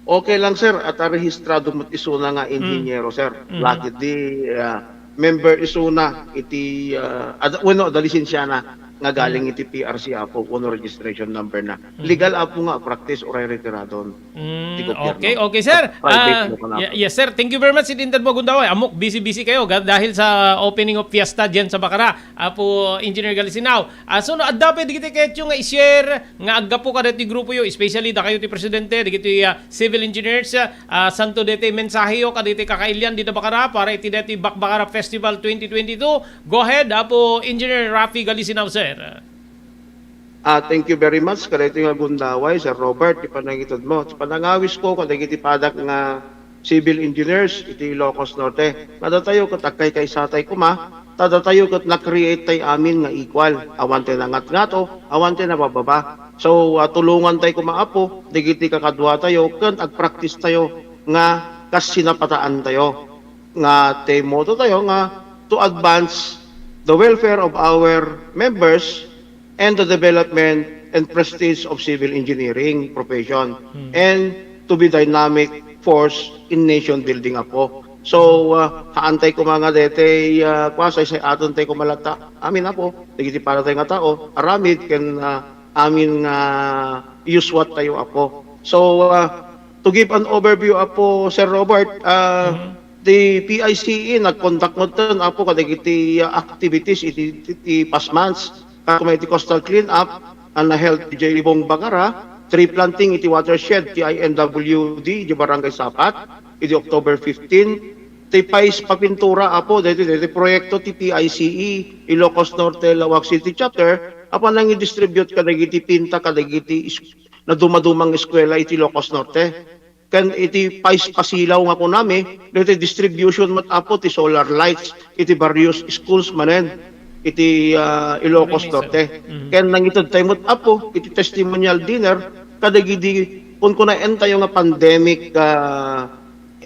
Okay lang, sir, at rehistrado mo't isuna nga Mm. inhinyero, sir. Mm. Lagi di, ah, member isuna iti, ah, ad-, wenno, adda lisensiana nga galing Mm. iti P R C, apo, wenno registration number na. Mm. Legal, apo, nga practice uray retiradon Mm, ti gobyerno. Okay, okay, sir. At private Ah, mo ka na, ye-, apo. Yes, sir. Thank you very much, Sidney Tadmo Gundaway. Amok, busy-busy kayo ga-, dahil sa opening of fiesta diyan sa Bacara. Apo Engineer Galisinao. Ah, so, no, adda pay digiti ketyo nga i-share nga aggapu kadagiti grupoyo, especially dakayo ti presidente, dagiti, ah, civil engineers, ah, santo deti mensaheyo kadagiti kakailian dita Bacara para iti deti Bakbakara Festival twenty twenty-two. Go ahead, Apo Engineer Rafi Galisinao, sir. Ah, thank you very much kadagiti nga gundaway, Sir Robert, ti panangited mo. Ti panangawis ko kadagiti padak nga civil engineers iti Ilocos Norte. Nga datayo ket agkaykaysatay koma, ta datayo ket na-create tay amin nga equal. Awan tay nangatngato, awan tay nabababa. So, ah, tulongan tay koma, Apo, dagiti kakaduatayo ken agpractice tayo nga kas sinapataantayo. Nga ti motto tayo nga to advance the welfare of our members and the development and prestige of civil engineering profession, Hmm. and to be dynamic force in nation building, Apo. So, ah, haantay koma nga deti, ah, kua, saysay-aton tay koma latta. Amin, Apo, dagiti para tay nga tao, aramid ken, ah, amin nga iyuswat tayo, Apo. So, ah, to give an overview, Apo, Sir Robert, ah, Mhm. Ti P I C E nagkondak metten, Apo, kadagiti, ah, activities iti, iti, iti past months. Kasta met iti coastal cleanup a na-held idiay Libong, Bacara, tree planting iti watershed ti I N W D iti Barangay Sapat iti October fifteen. Ti pais papintura, Apo, daytoy, daytoy proyekto ti P I C E Ilocos Norte Laoag City Chapter a panangidistribute kadagiti pinta kadagiti is-, nadumadumang eskuela iti Ilocos Norte. Ken iti pais pasilaw nga kunami, daytoy distribution met, Apo, ti solar lights iti various schools manen iti, ah, Ilocos Norte. Mhm. Ken nangitedtayo met, Apo, iti testimonial dinner kadagidi kunkunaentayo nga pandemic, ah,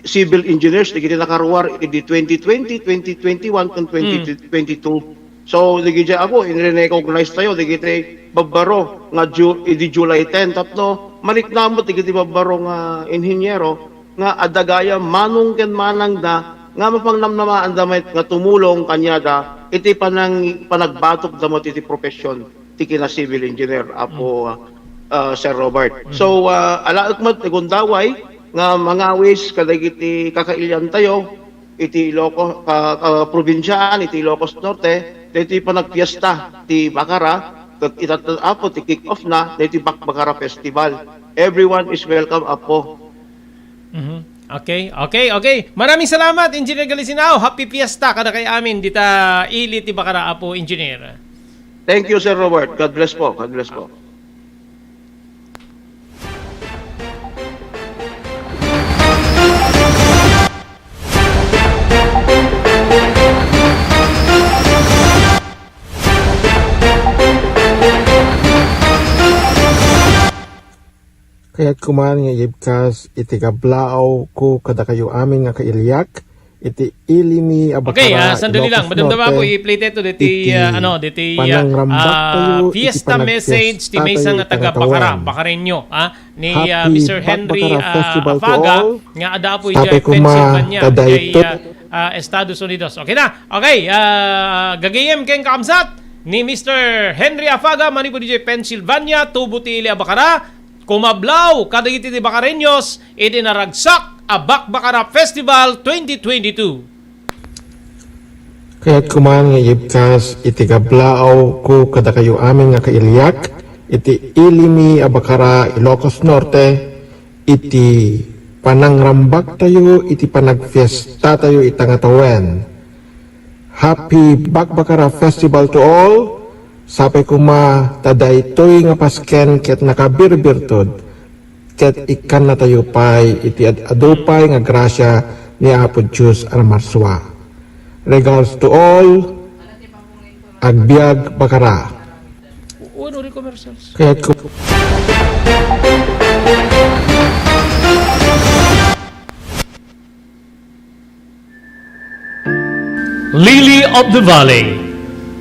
civil engineers dagiti nakaruar idi twenty twenty, twenty twenty-one, ken Mm. twenty twenty-two. So, dagiti, Apo, in-recognize tayo dagiti babbaro nga Ju-, idi July ten tapno marikna met dagiti babbaro nga inhinyero nga adda gayam manong ken manangda nga mapangnamnamaanda met nga tumulong kaniada iti panang-, panagbatokda met iti profession ti kina civil engineer, Apo, ah, Sir Robert. Mm. So, ah, alaek met ti gundaway nga mangawis kadagiti kakailiantayo iti Iloco-, ka-, ka-, probinsiaan iti Ilocos Norte, daytoy panagpiesta ti Bacara, ket ita, Apo, ti kick-off na daytoy Bakbakara Festival. Everyone is welcome, Apo. Mhm. Okay, okay, okay. Maraming salamat, Engineer Galisinao. Happy Fiesta kadakay amin dita ili ti Bacara, Apo Engineer. Thank you, Sir Robert. God bless po. God bless po. Kayat ko man nga ibkas iti kablaaw ko kadakayo amin nga kailiak, iti ili mi a Okay, Bacara, ah, sandali lang. Ilocos Madam Norte, Dabago, i-play tayo dito, iti, ah, ano, dito, ah, panangrambak ah, tayo, iti fiesta message, ti panagpiesta maysa tayo nga iti taga Bacara, kangatawayan. Bacareño, ah, ni, ah, Happy Mister Henry, Bakbakara ah, Festival to Afaga, all. Nga ada po Sapay iti ko ma Pennsylvania, kadayto. Iti, ah, ah, Estados Unidos. Okay na? Okay, ah, gagayem ken kaamsat ni Mister Henry Afaga, manipud iti Pennsylvania, tubo ti ili a Bacara, kumablaw kadagiti ti Bacareños iti naragsak a Bakbakara Festival twenty twenty-two. Kayatko man nga ibkas iti gablaawko kadakayo amin nga kailiak iti Ilimi a Bacara, Ilocos Norte, iti panangrambaktayo iti panagfiestatayo ita nga tawen. Happy Bakbakara Festival to all! Sapay koma ta daytoy nga pasken ket nakabirbirtud, ket ikkannatayo pay iti ad-adu pay nga grasia ni Apo Dios a Namarsua. Regards to all, agbiag Bakara. Uno ri commercials. Kayatko. Lily of the Valley.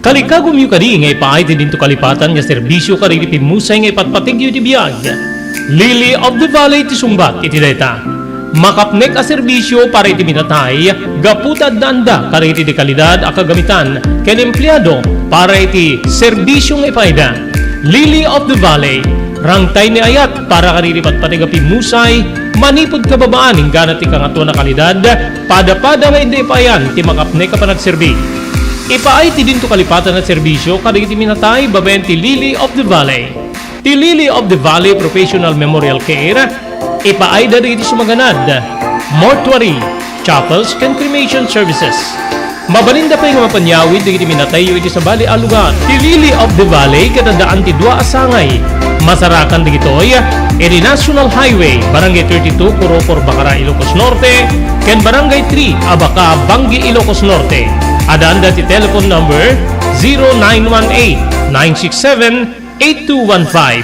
Kalikagumyo kadi nga ipaay ti dinto kalipatan nga serbisio kadagiti pimmusay nga ipatpategyo iti biag. Lily of the Valley ti sungbat iti dayta. Makapnek a serbisio para iti minatay, gapu ta addaanda kadagiti dekalidad a kagamitan ken empleado para iti serbisio nga ipaayda. Lily of the Valley, rangtay ni ayat para kadagiti patpateg a pimmusay, manipud kababaan inggana ti kangatoan a kalidad, pada-pada nga idda ipaayan ti makapnek a panagserbi. Ipaay ti dinto kalipatan a serbisio kadagiti minatay babaen ti Lily of the Valley. Ti Lily of the Valley Professional Memorial Care, ipaayda dagiti sumaganad, mortuary, chapels, ken cremation services. Mabalinda pay nga mapanyawid dagiti minatayyo iti sabali a lugar. Ti Lily of the Valley ket addaan ti dua a sangay. Masarakan dagitoy iti National Highway, Barangay thirty-two, Corocor, Bacara, Ilocos Norte, ken Barangay three, Abaca, Bangui, Ilocos Norte. Addaanda ti telephone number zero nine one eight, nine six seven, eight two one five.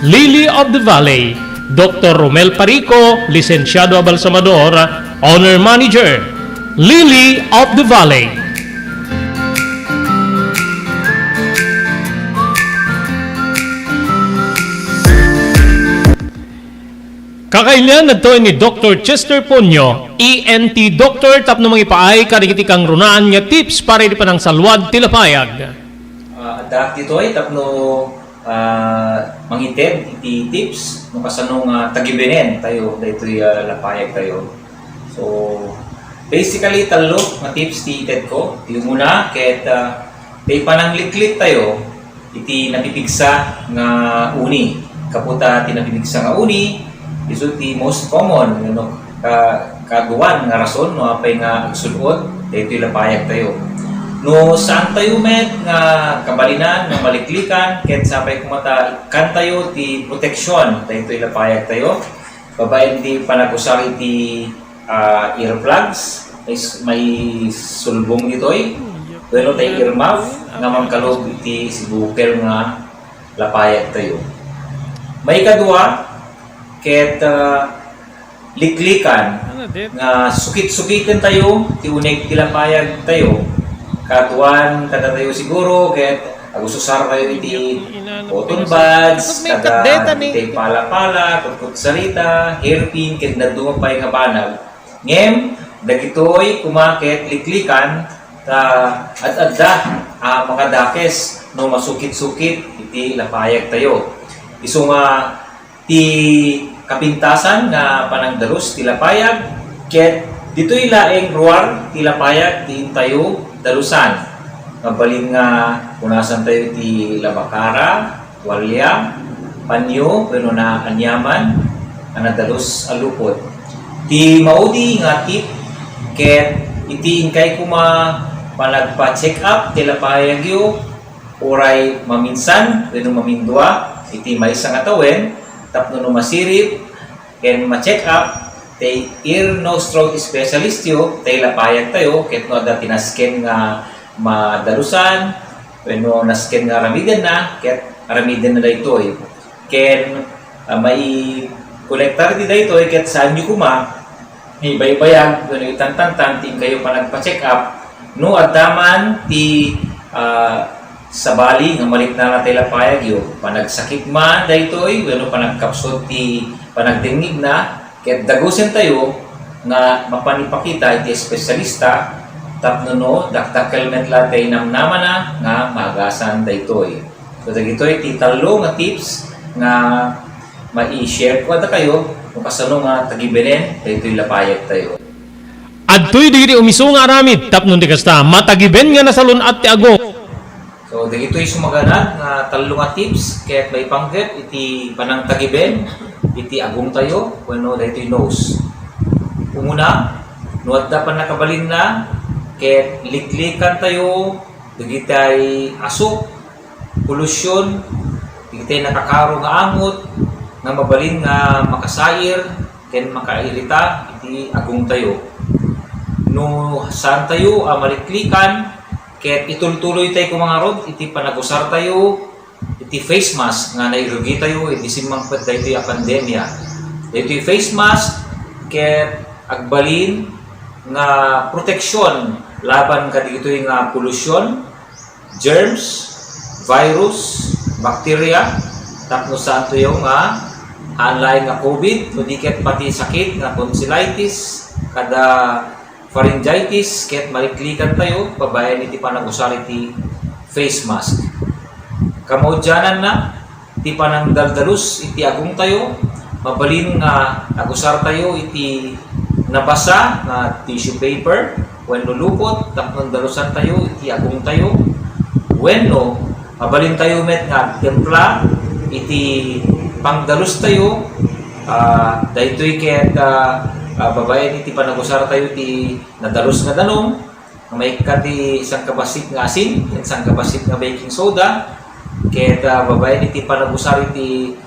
Lily of the Valley, Doktor Romel Parico, Lisensiado a Balsamador, Owner Manager, Lily of the Valley. Kakailian daytoy ni Doktor Chester Ponyo, E N T doctor, tapno mangipaay kadagiti kangrunaan nga tips para iti panangsalwad ti lapayag. Ah, addaak ditoy tapno ah, mangited iti tips no kasano nga tagibenen tayo daytoy, ah, lapayag tayo. So, basically, tallo nga tips ti ited ko. Ti umuna, ket, ah, ti panangliklik tayo iti napipigsa nga uni. Kaputa ti napipigsa nga uni, isu ti most common, no? Ka-, kaduan nga rason no apay nga agsul-ot daytoy lapayag tayo. No saan tayo met nga kabalinan nga maliklikan, ket sapay koma ta ikkan tayo ti proteksyon daytoy lapayag tayo. Babaen ti panagusar iti, ah, earplugs, is-, maisulbong ditoy. Wenno tay earmuff nga mangkalub iti sibukel nga lapayag tayo. Maikadua, ket, ah, liklikan nga sukit-sukiten tayo ti uneg ti lapayag tayo. Kaduan kadatayo siguro ket agususar tayo iti cotton buds, kada iti pala-pala, kutkutsarita, hairpin, ket dadduma pay nga banag. Ngem dagitoy koma ket liklikan ta ad-adda a makadakes no masukit-sukit iti lapayag tayo. Isu nga ti kapintasan nga panangdalus ti lapayag, ket ditoy laeng ruar ti lapayag ti intayo dalusan. Mabalin nga punasan tayo ti labakara, tualya, panyo, wenno naaniaman a nadalus a lupot. Ti maudi nga tip ket iti inkay koma panagpa-check up ti lapayagyo, uray maminsan wenno mamindua iti maysa nga tawen tapno no masirib ken ma-check up ti ear, nose, throat specialist yo, tay lapayag tayo, ket no adda ti nasken nga madalusan wenno nasken nga aramidenna, ket aramidenna daytoy. Ken, ah, maikolektar ti daytoy ket saanyo koma nga ibaybayag wenno itantantan ti inkayo panagpa-check up no adda man ti, ah, sabali nga maliknana tay lapayagyo. Panagsakit man daytoy wenno panagkapsut ti panagdengngegna, ket dagusentayo nga mapan ipakita iti espesyalista tapno no dakdakkel met la ti namnamana nga maagasan daytoy. So, dagitoy ti tallo nga tips nga mai-share ko kadakayo no kasano nga tagibenen daytoy lapayag tayo. Adtoy dagiti umisu nga aramid tapno ti kasta, matagiben nga nasalun-at ti agong. So, dagitoy sumaganad nga tallo nga tips ket maipanggep iti panangtagiben iti agongtayo wenno daytoy nose. Umuna, no adda pannakabalinna, ket liklikantayo dagitay asuk, polusyon, dagitay nakakaro nga angot nga mabalin nga makasair ken makairita iti agongtayo. No saantayo a maliklikan, ket itultuloytay koma ngarud iti panagusartayo iti face mask nga nairugitayo idi simmangpet daytoy a pandemia. Daytoy face mask ket agbalin nga proteksyon laban kadagitoy nga polusyon, germs, virus, bacteria, tapno saantoyo nga haan laeng nga covid, no di ket pati sakit nga tonsillitis, kada pharyngitis, ket maliklikantayo babaen iti panagusar iti face mask. Kamaudiananna, ti panangdaldalus iti agongtayo, mabalin nga agusartayo iti nabasa nga tissue paper wenno lupot tapno dalusantayo iti agongtayo, wenno mabalintayo met nga agtempla iti pangdalustayo, ah, daytoy ket, ah, ah, babaen iti panagusartayo iti nadalus nga danum, nga maikkat ti sangkabassit nga asin ken sangkabassit nga baking soda, ket, ah, babaen iti panagusar iti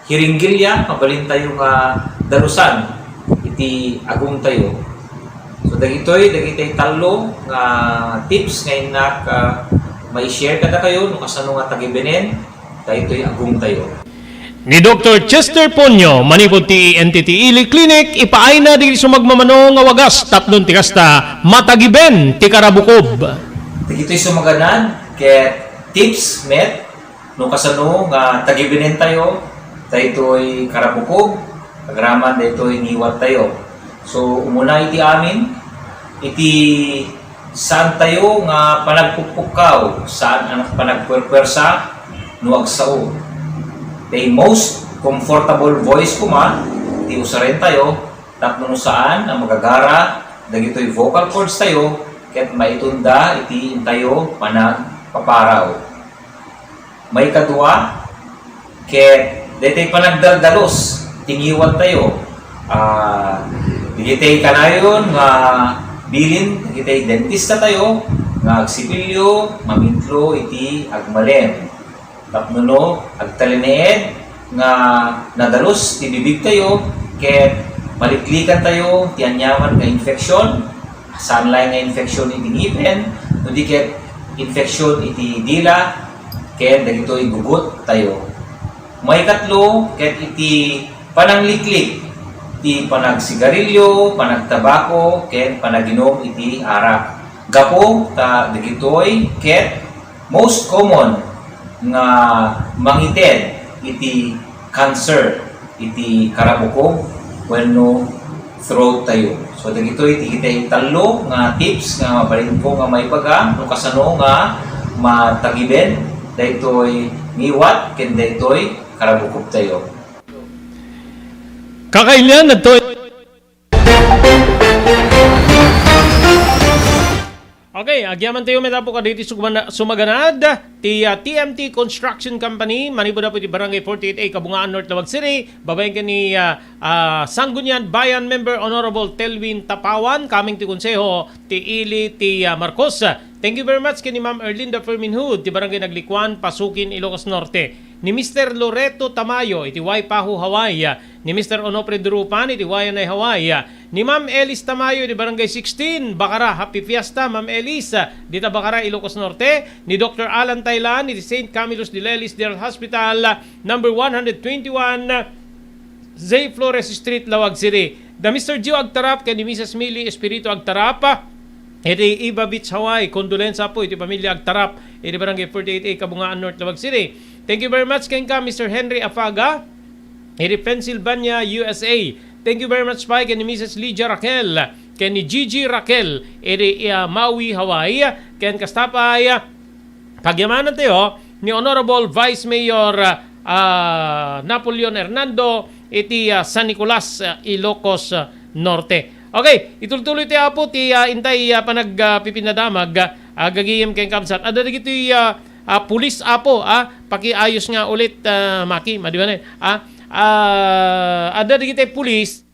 hiringgilya, mabalintayo nga dalusan iti agongtayo. So, dagitoy, dagitoy tallo nga tips nga innak, ah, mai-share kadakayo no kasano nga tagibenen daytoy agongtayo. Ni Doktor Chester Ponyo, manipud ti E N T T Ili Clinic, ipaayna dagiti sumagmamano nga wagas tapno ti kasta, matagiben ti karabukob. Dagitoy sumaganad ket tips met no kasano nga tagibenentayo daytoy karabukob, agraman daytoy ngiwattayo. So, umuna iti amin, iti saantayo nga panagpukpukkaw, saan a panagpuerpuersa no agsao. Ti most comfortable voice koma ti usarentayo tapno no saan a magagara dagitoy vocal cords tayo ket maitunda iti intayo panagpaparaw. Maikadua, ket daytoy panagdaldalus ti ngiwattayo. Ah, dagitoy kanayon nga bilin dagitoy dentistatayo nga agsipilyo, mamitlo iti agmalem. Tapno no agtalinaed nga nadalus ti bibigtayo, ket maliklikantayo ti aniaman nga infeksyon, saan laeng nga infeksyon iti ngipen, no di ket infeksyon iti dila, ken dagitoy gugottayo. Maikatlo, ket iti panangliklik ti panagsigarilyo, panagtabako, ken panaginum iti arak. Gapu ta dagitoy ket most common nga mangited iti cancer iti karabukob wenno throat tayo. So, dagitoy ti kitay tallo nga tips nga mabalinko nga maibaga no kasano nga matagiben daytoy ngiwat ken daytoy karabukob tayo. Kakailian, adtoy. Okay, agyaman tayo met apo kadagiti sugmana-, sumaganad ti, ah, T M T Construction Company, manipud apo iti Barangay forty-eight A, Kabungaan, North Laoag City, babaen ken ni, ah, ah, Sangguniang Bayan member Honorable Telvin Tapawan, coming ti Konseho ti Ili ti, ah, Marcos. Thank you very much ken ni Ma'am Erlinda Ferminhud ti Barangay Naglikuan, Pasukin, Ilocos Norte. Ni Mister Loreto Tamayo iti Waipahu, Hawaii. Ni Mister Onofre Durupan iti Waianae, Hawaii. Ni Ma'am Elis Tamayo iti Barangay sixteen, Bacara. Happy Fiesta, Ma'am Elis, dita Bacara, Ilocos Norte. Ni Doctor Alan Taylan iti Saint Camillus de Lelis General Hospital, number one hundred twenty-one, Zay Flores Street, Laoag City. Da Mister Gio Agtarap ken ni Missus Millie Espiritu Agtarap iti Iba Beach, Hawaii. Kondolensia po iti pamilya Agtarap iti Barangay forty-eight A, Kabungaan, North Laoag City. Thank you very much kenka, Mister Henry Afaga, iti Pennsylvania, U S A. Thank you very much pay ken ni Missus Lydia Raquel ken ni Gigi Raquel iti, ah, Maui, Hawaii. Ken kasta pay, ah, pagyamanantayo ni Honorable Vice Mayor, ah, Napoleon Hernando iti, ah, San Nicolas, ah, Ilocos, ah, Norte. Okay, itultuloy ti Apo ti, ah, intay, ah, panag, ah, pipinadamag, ah, gagayem ken kabsat. Adda dagitoy, ah, ah, pulis, Apo, ah, pakiayos nga ulit, ah, Maki, madi manen, ah, ah, adda dagitoy pulis,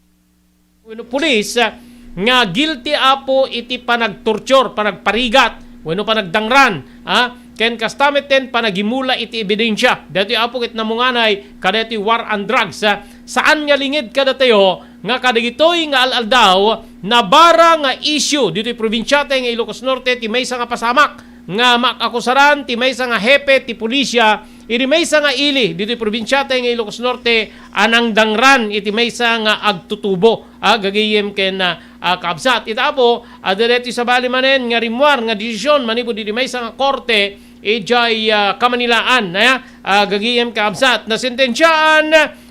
wenno pulis, ah, nga guilty, Apo, iti panagtorture, panagparigat, wenno panagdangran, ah, ken kasta metten panagimula iti ebidensia. Daytoy, Apo, ket namunganay kadaytoy war on drugs, ah, saan nga linged kadatayo nga kadagitoy nga al-aldaw, nabara nga issue ditoy probinsiata nga Ilocos Norte ti maysa nga pasamak nga maakakusaran ti maysa nga hepe ti pulisya idi maysa nga ili ditoy probinsiata nga Ilocos Norte a nangdangran iti maysa nga agtutubo, ah, gagayem ken, ah, ah, kabsat. Ita, Apo, adda daytoy sabali manen nga rimmuar nga desisyon manipud iti maysa nga korte idiay, ah, Kamanilaan, ah, ah, gagayem kabsat. Nasentensiaan,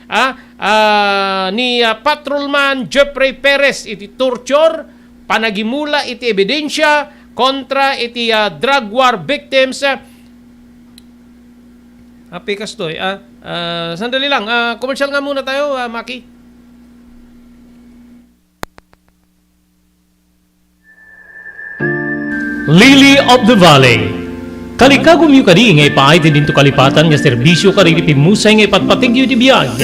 ah, ah, ni, ah, Patrolman Jeffrey Perez iti torture, panagimula iti ebidensia kontra iti, ah, drug war victims. Ah, api kastoy, ah, ah, sandali lang. Ah, commercial nga muna tayo, ah, Maki. Lily of the Valley. Kalikagumyo kadi nga ipaay ti dinto kalipatan nga serbisyo kadagiti pimmusay nga ipatpategyo iti biag.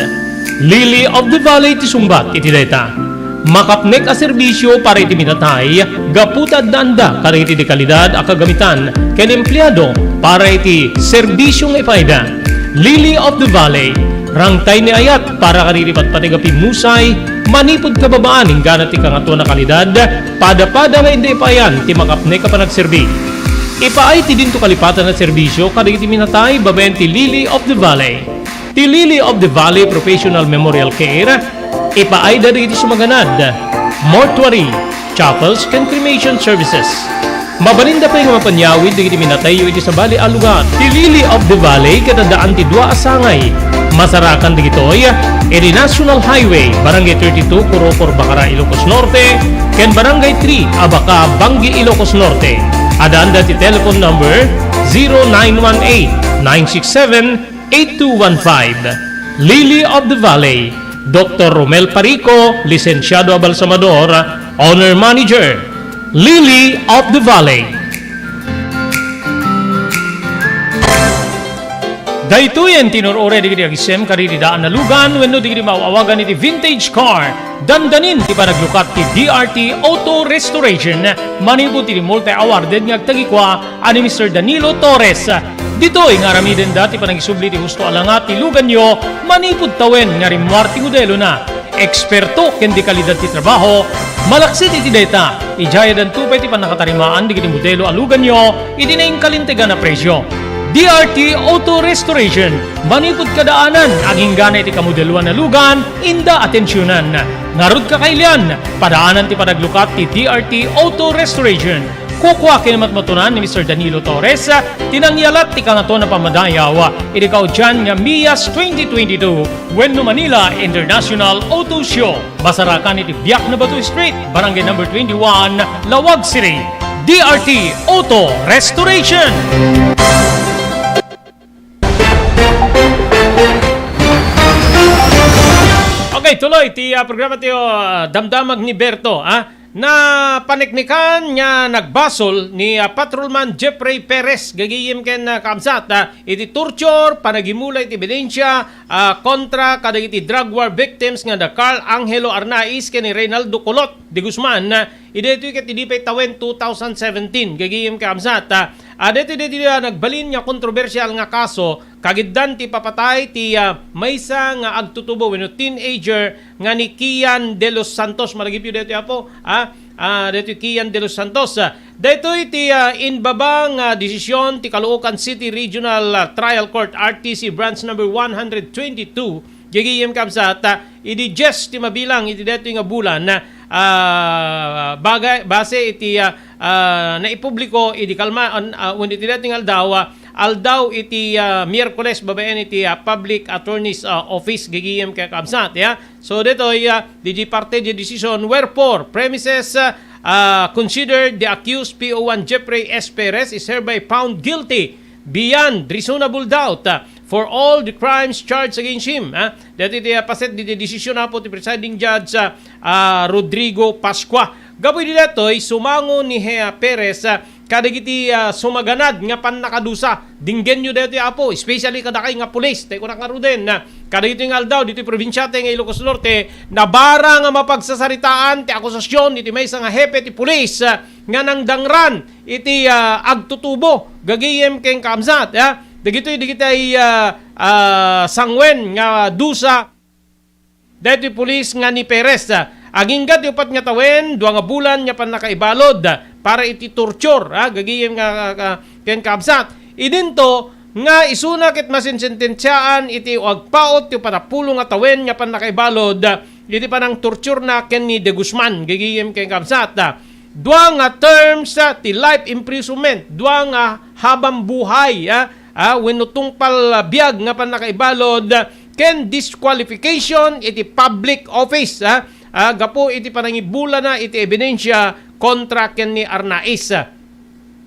Lily of the Valley ti sungbat iti dayta. Makapnek a serbisyo para iti minatay gapu ta addaanda kadagiti de kalidad a kagamitan ken empleado para iti serbisyo nga ipaayda. Lily of the Valley, rangtay ni ayat para kadagiti patpateg a pimmusay, manipud kababaan inggana ti kangatoan a kalidad, padapada nga inda ipaayan ti makapnek a panagserbi. Ipaay ti dinto kalipatan a serbisyo kadagiti minatay babaen ti Lily of the Valley. Ti Lily of the Valley Professional Memorial Care, ipaayda dagiti sumaganad, mortuary, chapels, ken cremation services. Mabalinda pay nga mapanyawid dagiti minatayyo iti sabali a lugar. Ti Lily of the Valley ket addaan ti dua a sangay. Masarakan dagitoy iti National Highway, Barangay thirty-two, Corocor, Bacara, Ilocos Norte, ken Barangay three, Abaca, Bangui, Ilocos Norte. Addaanda ti telephone number zero nine one eight, nine six seven, eight two one five. Lily of the Valley, Doktor Romel Parico, lisensiado a balsamador, owner manager. Lily of the Valley. Daytoyen ti nur-uray dagiti agisem kadagiti daan a lugan wenno dagiti maaw-awagan iti vintage car. Dandanin ti panaglukat ti D R T Auto Restoration manipud ti multi-awarded nga agtagikua a ni Mister Danilo Torres. Ditoy nga aramidenda ti panangisubli ti husto a langa ti luganyo manipud tawen nga rimmuar ti modelona. Eksperto ken de kalidad ti trabaho, malaksid iti dayta, idiay addanto pay ti pannakatarimaan dagiti modelo a luganyo iti nainkalintegan a presio. D R T Auto Restoration, manipud kadaanan agingga iti kamodeloan a lugan, inda atensionan. Ngarud, kakailian, padaanan ti panaglukat ti D R T Auto Restoration. Kukua ken matmatunan ni Mister Danilo Torres ti nangyalat ti kangatoan a pammadayaw iti kaudian nga MIAS twenty twenty-two wenno Manila International Auto Show. Masarakan iti Biak na Bato Street, Barangay Number twenty-one, Laoag City. D R T Auto Restoration. Okay, tuloy ti, ah, programa tayo, ah, Damdamag ni Berto, ah. Napaneknekan nga nagbasol ni, ah, Patrolman Jeffrey Perez gagayem ken, ah, kabsat, ah, iti torture, panagimula iti ebidensia, ah, kontra kadagiti drug war victims nga da Carl Angelo Arnaiz ken ni Reynaldo Colot de Guzman, ah, idi daytoy ket idi pay tawen two thousand seventeen, gagayem ken kabsat, ah, ah, daytoy, daytoy, ah, nagbalin nga kontrobersial nga kaso, kagiddan ti ipapatay ti, ah, maysa nga agtutubo wenno teenager nga ni Kian de los Santos. Malagipyo daytoy, Apo, ah, ah, daytoy Kian de los Santos. Ah, daytoy ti, ah, imbaba nga desisyon ti Caloocan City Regional, ah, Trial Court, R T C, Branch Number one hundred twenty-two, gagayem kabsat, ah, idi dies ti mabilang iti daytoy nga bulan, ah, bagay, base iti, ah, ah, naipubliko idi kalma, an-, ah, wenno iti daytoy nga aldaw, ah, aldaw iti, ah, Miyerkules babaen iti, ah, Public Attorney's, ah, Office, gagayem ken kabsat, ya. So, daytoy, ah, diay parte diay desisyon, wherefore, premises, ah, ah, considered, the accused P O one Jeffrey S. Perez is hereby found guilty beyond reasonable doubt, ah, for all the crimes charged against him. Ha? Daytoy ti, ah, paset ditoy desisyon, Apo, ti presiding judge, ah, ah, Rodrigo Pascua. Gapu idi daytoy, sumango ni Hea Perez, ah, kadagiti, ah, sumaganad nga pannakadusa. Dinggenyo daytoy, Apo, especially kadakay nga pulis. Tay kunak ngaruden, ah, kadagitoy nga aldaw, ditoy probinsiate nga Ilocos Norte, nabara nga mapagsasaritaan ti akusasyon iti maysa nga hepe ti pulis, ah, nga nangdangran iti, ah, agtutubo, gagayem ken kaamsat, ah. Dagitoy, dagitay, ah, ah, sanguen nga dusa daytoy pulis nga ni Perez, ah. Agingga ti upat nga tawen, dua nga bulan nga pannakaibalod, ah, para iti torture, ah, gagayem nga, nga, nga, ken kaabsat. Idinto nga isuna ket masinsentensiaan iti agpaut ti upat a pulo nga tawen nga pannakaibalod, ah, iti panangtorturena ken ni De Guzman, gagayem ken kaabsat, ah. Dua nga terms, ah, ti life imprisonment, dua nga habang buhay, ah, ah, wenno tungpal, ah, biag nga pannakaibalod, ah, ken disqualification iti public office, ah, ah, gapu iti panangibulana iti ebidensia kontra ken ni Arnaiz.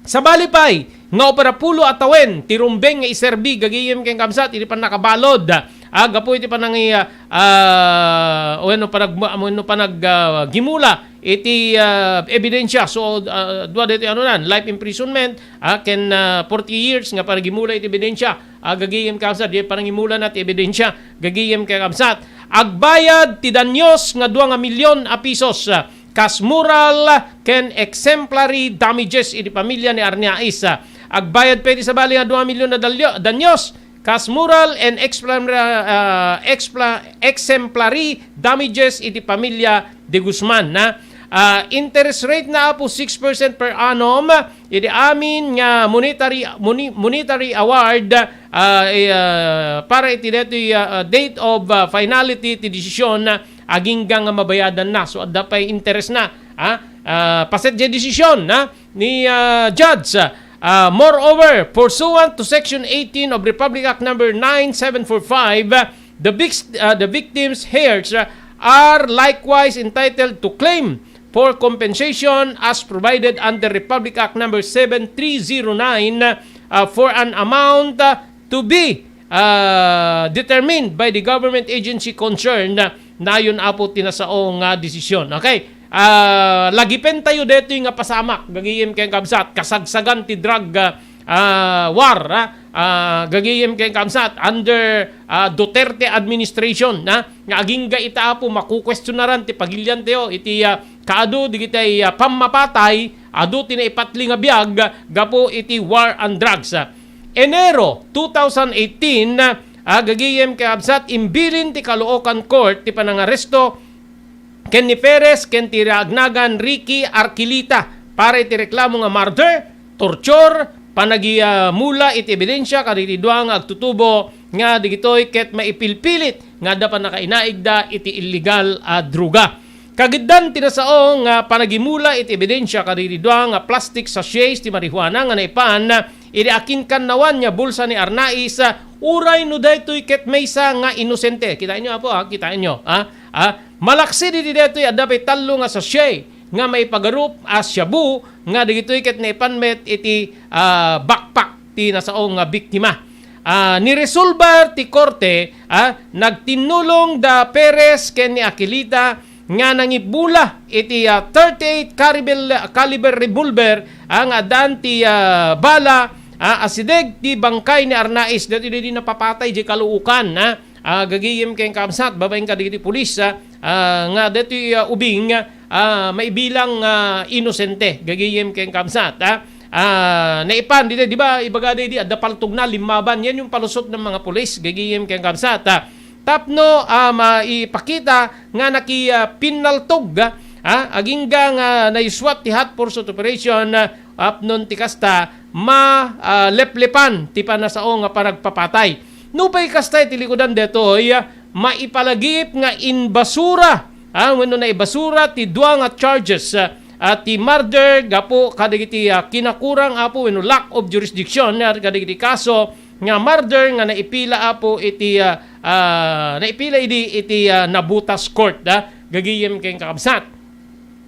Sabali pay nga upat a pulo a tawen ti rumbeng nga iserbi gagayem ken kaabsat iti pannakabalod, ah, gapu iti panangi-, ah, wenno panag-, wenno panag-, ah, gimula iti, ah, ebidensia. So, ah, dua daytoy anunan, life imprisonment, ah, ken, ah, forty years nga panagimula iti ebidensia. Ah, gagayem ken kaabsat, di panangimulana ti ebidensia. Gagayem ken kaabsat. Agbayad ti danyos nga dua nga milyon a pesos, ah, kas moral ken exemplary damages iti pamilya ni Arnaiz. Ah, agbayad pay ti sabali nga dua nga milyon a dalyo-, danyos kas moral and expla-, ah, expla-, exemplary damages iti pamilya De Guzman, na, ah, interest rate na, Apo, six percent per annum iti amin nga monetary, moni-, monetary award, ah, eh, ah, para iti daytoy, ah, ah, date of, ah, finality ti desisyon, ah, agingga nga mabayadan na. So, adda pay interest na, ah, ah, paset diay desisyon, ah, ni, ah, Judge. Ah, moreover, pursuant to Section eighteen of Republic Act Number nine seven four five, ah, the vic-, ah, the victims' heirs, ah, are likewise entitled to claim for compensation as provided under Republic Act Number seven three zero nine, ah, for an amount, ah, to be, ah, determined by the government agency concerned, ah, nayon, Apo, ti nasao nga desisyon. Okay? Ah, lagipentayo daytoy nga pasamak, gagayem ken kaabsat, kasagsagan ti drug, ah, ah, war, ah, ah, gagayem ken kaabsat, under, ah, Duterte administration, na, nga agingga ita, Apo, makukwestionaran ti pagiliantayo iti, ah, kaadu digitay, ah, pammapatay, adu ti naipatli nga biag gapu iti war on drugs. Enero two thousand eighteen, ah, gagayem ken kaabsat, imbilin ti Caloocan Court ti panangaresto ken ni Perez ken ti Raagnagan Ricky Arquilita para iti reklamo nga murder, torture, panagimula iti ebidensia kadagiti dua nga agtutubo nga dagitoy ket maipilpilit nga adda pannakainaigda iti illegal a droga. Kagiddan ti nasao nga panagimula iti ebidensia kadagiti dua nga plastic sachets ti marijuana nga naipan iti akinkannawan nga bulsa ni Arnaiz, uray no daytoy ket maysa nga inosente. Kitaenyo, Apo, ha? Kitaenyo, ha? Ha? Malaksid iti daytoy, adda pay tallo nga sachet nga maipagarup a shabu nga dagitoy ket naipan met iti, ah, backpack ti nasao nga biktima. Ah, niresolbar ti korte, ah, nagtinnulong da Perez ken ni Aquilita nga nangimula iti, ah, thirty-eight caliber, caliber revolver, ah, nga addaan ti, ah, bala, ah, asideg ti bangkay ni Arnaiz. Daytoy idi napapatay diay Caloocan, ah, ah, gagayem ken kaabsat, babaen kadagiti pulis, ah, ah, nga daytoy, ah, ubing, ah, maibilang, ah, inosente, gagayem ken kaabsat, ah. Ah, naipan, di, di ba, ibagada idi, adda paltogna, limmaban, yan yung palusot ng mga pulis, gagayem ken kaabsat, ah. Tapno, ah, maipakita nga naki, ah, pinnaltog, ah, agingga nga nayuswat ti hot pursuit operation, ah, apnon ti kasta, ma, ah, leplepan ti panasao nga panagpapatay. Nupay kasta iti likudan daytoy, ah, maipalagip nga inbasura, ah, wenno naibasura ti dua nga charges, ah, ah, ti murder gapu kadagiti, ah, kinakurang, Apo, wenno lack of jurisdiction, ah, kadagiti kaso nga murder nga naipila, Apo, iti, ah, ah, naipila idi iti, ah, nabutas court, ah, gagayem ken kakabsat.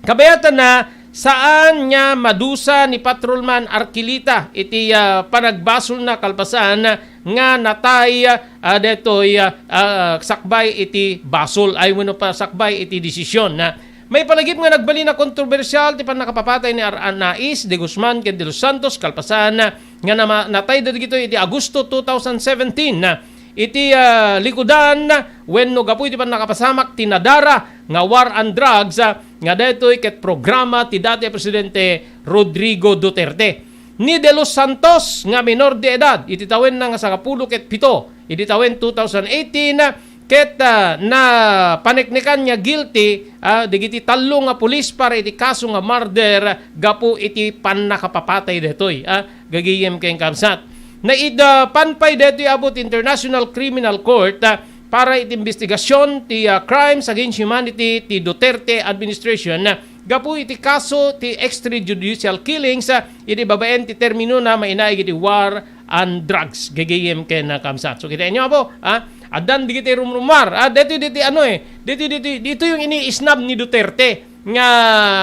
Kabayatanna, saan nga madusa ni Patrolman Arquilita iti, ah, panagbasolna kalpasan nga natay, ah, detoy, ah, ah, sakbay iti basol, ay wenno pa sakbay iti desisyon, ah. Maipalagip nga nagbalin a kontrobersyal ti pannakapapatay ni Ar-, Anais, De Guzman ken De Los Santos kalpasan, ah, nga nama-, natay dagitoy iti Agosto two thousand seventeen, ah, iti, ah, likudan wenno gapu iti pannakapasamak ti NADARA nga war on drugs, ah, nga daytoy ket programa ti dati a Presidente Rodrigo Duterte. Ni De Los Santos nga minor de edad, iti tawenna nga sangapulo ket pito, iti tawen two thousand eighteen, ket, ah, napaneknekan nga guilty, ah, dagiti tallo nga pulis para iti kaso nga murder gapu iti pannakapapatay daytoy, ah, gagayem ken kabsat. Naid-, ah, pan pay daytoy apo ti International Criminal Court, ah, para iti investigasyon ti, ah, crimes against humanity ti Duterte administration, ah, gapu iti kaso ti extrajudicial killings, ah, iti babaen ti terminona mainaig iti war on drugs, gagayem ken, ah, kabsat. So, kitaenyo apo, ah, addan digiti rumrumar, ah, deti, deti, ano, eh, deti, deti, dito yung iniisnab ni Duterte nga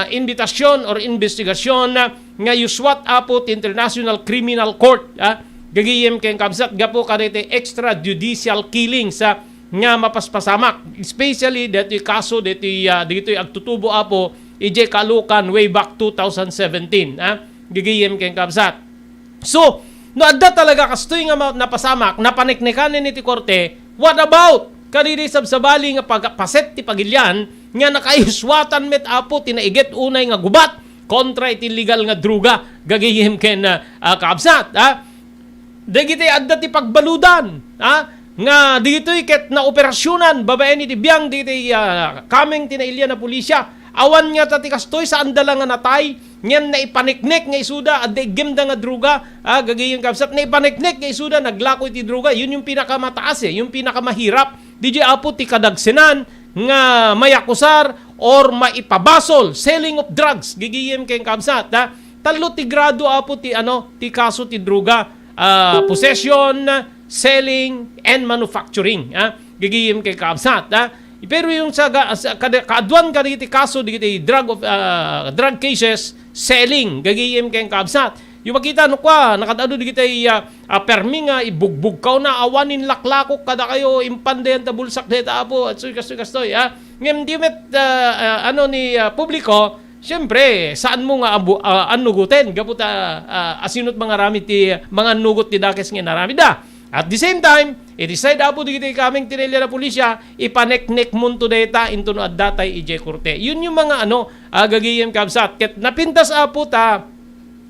invitasyon or investigasyon, ah, nga isuwat apo ti International Criminal Court, ah, gagayem ken kabsat gapu kadagiti extrajudicial killings, ah, nga mapaspasamak, especially deti kaso deti, ah, ditoy agtutubo apo idiay Caloocan way back two thousand seventeen, ah, gagayem ken kabsat. So, no adda talaga kastoy nga ma-, napasamak, napaneknekanen iti korte, what about kadidi sabsabali nga pag-, paset ti pagilian nga nakaisuatan met apo ti naiget unay nga gubat kontra iti illegal nga droga, gagayem ken, ah, ah, kabsat, ah? Dagiti adda ti pagbaludan, ah, nga ditoy ket naoperasionan babaen iti biang diti, ah, kameng ti nailian a pulisya. Awan ngata ti kastoy, saanda la nga natay, ngem naipaneknek nga isuda, adda iggemda nga droga, ah, gagayem kabsat, naipaneknek nga isuda, naglako iti droga. Yun yung pinakamataas, eh, yung pinakamahirap. Didiay apo ti kadagsenan nga mayakusar or maipabasol, selling of drugs, gagayem ken kabsat, ha? Tallo ti grado apo ti, ano, ti kaso ti droga, ah, possession, selling, and manufacturing, ha? Gagayem ken kabsat, ha? Pero yung sa ga-, sa kada-, kaaduan kadagiti kaso, dagiti drug of, ah, drug cases, selling, gagayem ken kabsat. Yung makita, no, kwa, nakadado dagiti, ah, ah, permi nga ibugbog kaw na, awan inlaklakok kada kayo, impandayan ta bulsak deta apo, at so kastoy, kastoy, ah. Ngem di met, ah, ah, ano ni, ah, publiko, siyempre, saan mo nga abu-, ah, annuguten, gapu ta, ah, asinot mangaramid ti, mangannugot ti dakes nga inaramid da. At the same time, iti side apo dagiti kameng ti nailian a pulisya, ipaneknek munto deta, intono adda tay idiay korte. Yun yung mga, ano, ah, gagayem kabsat. Ket napintas apo ta,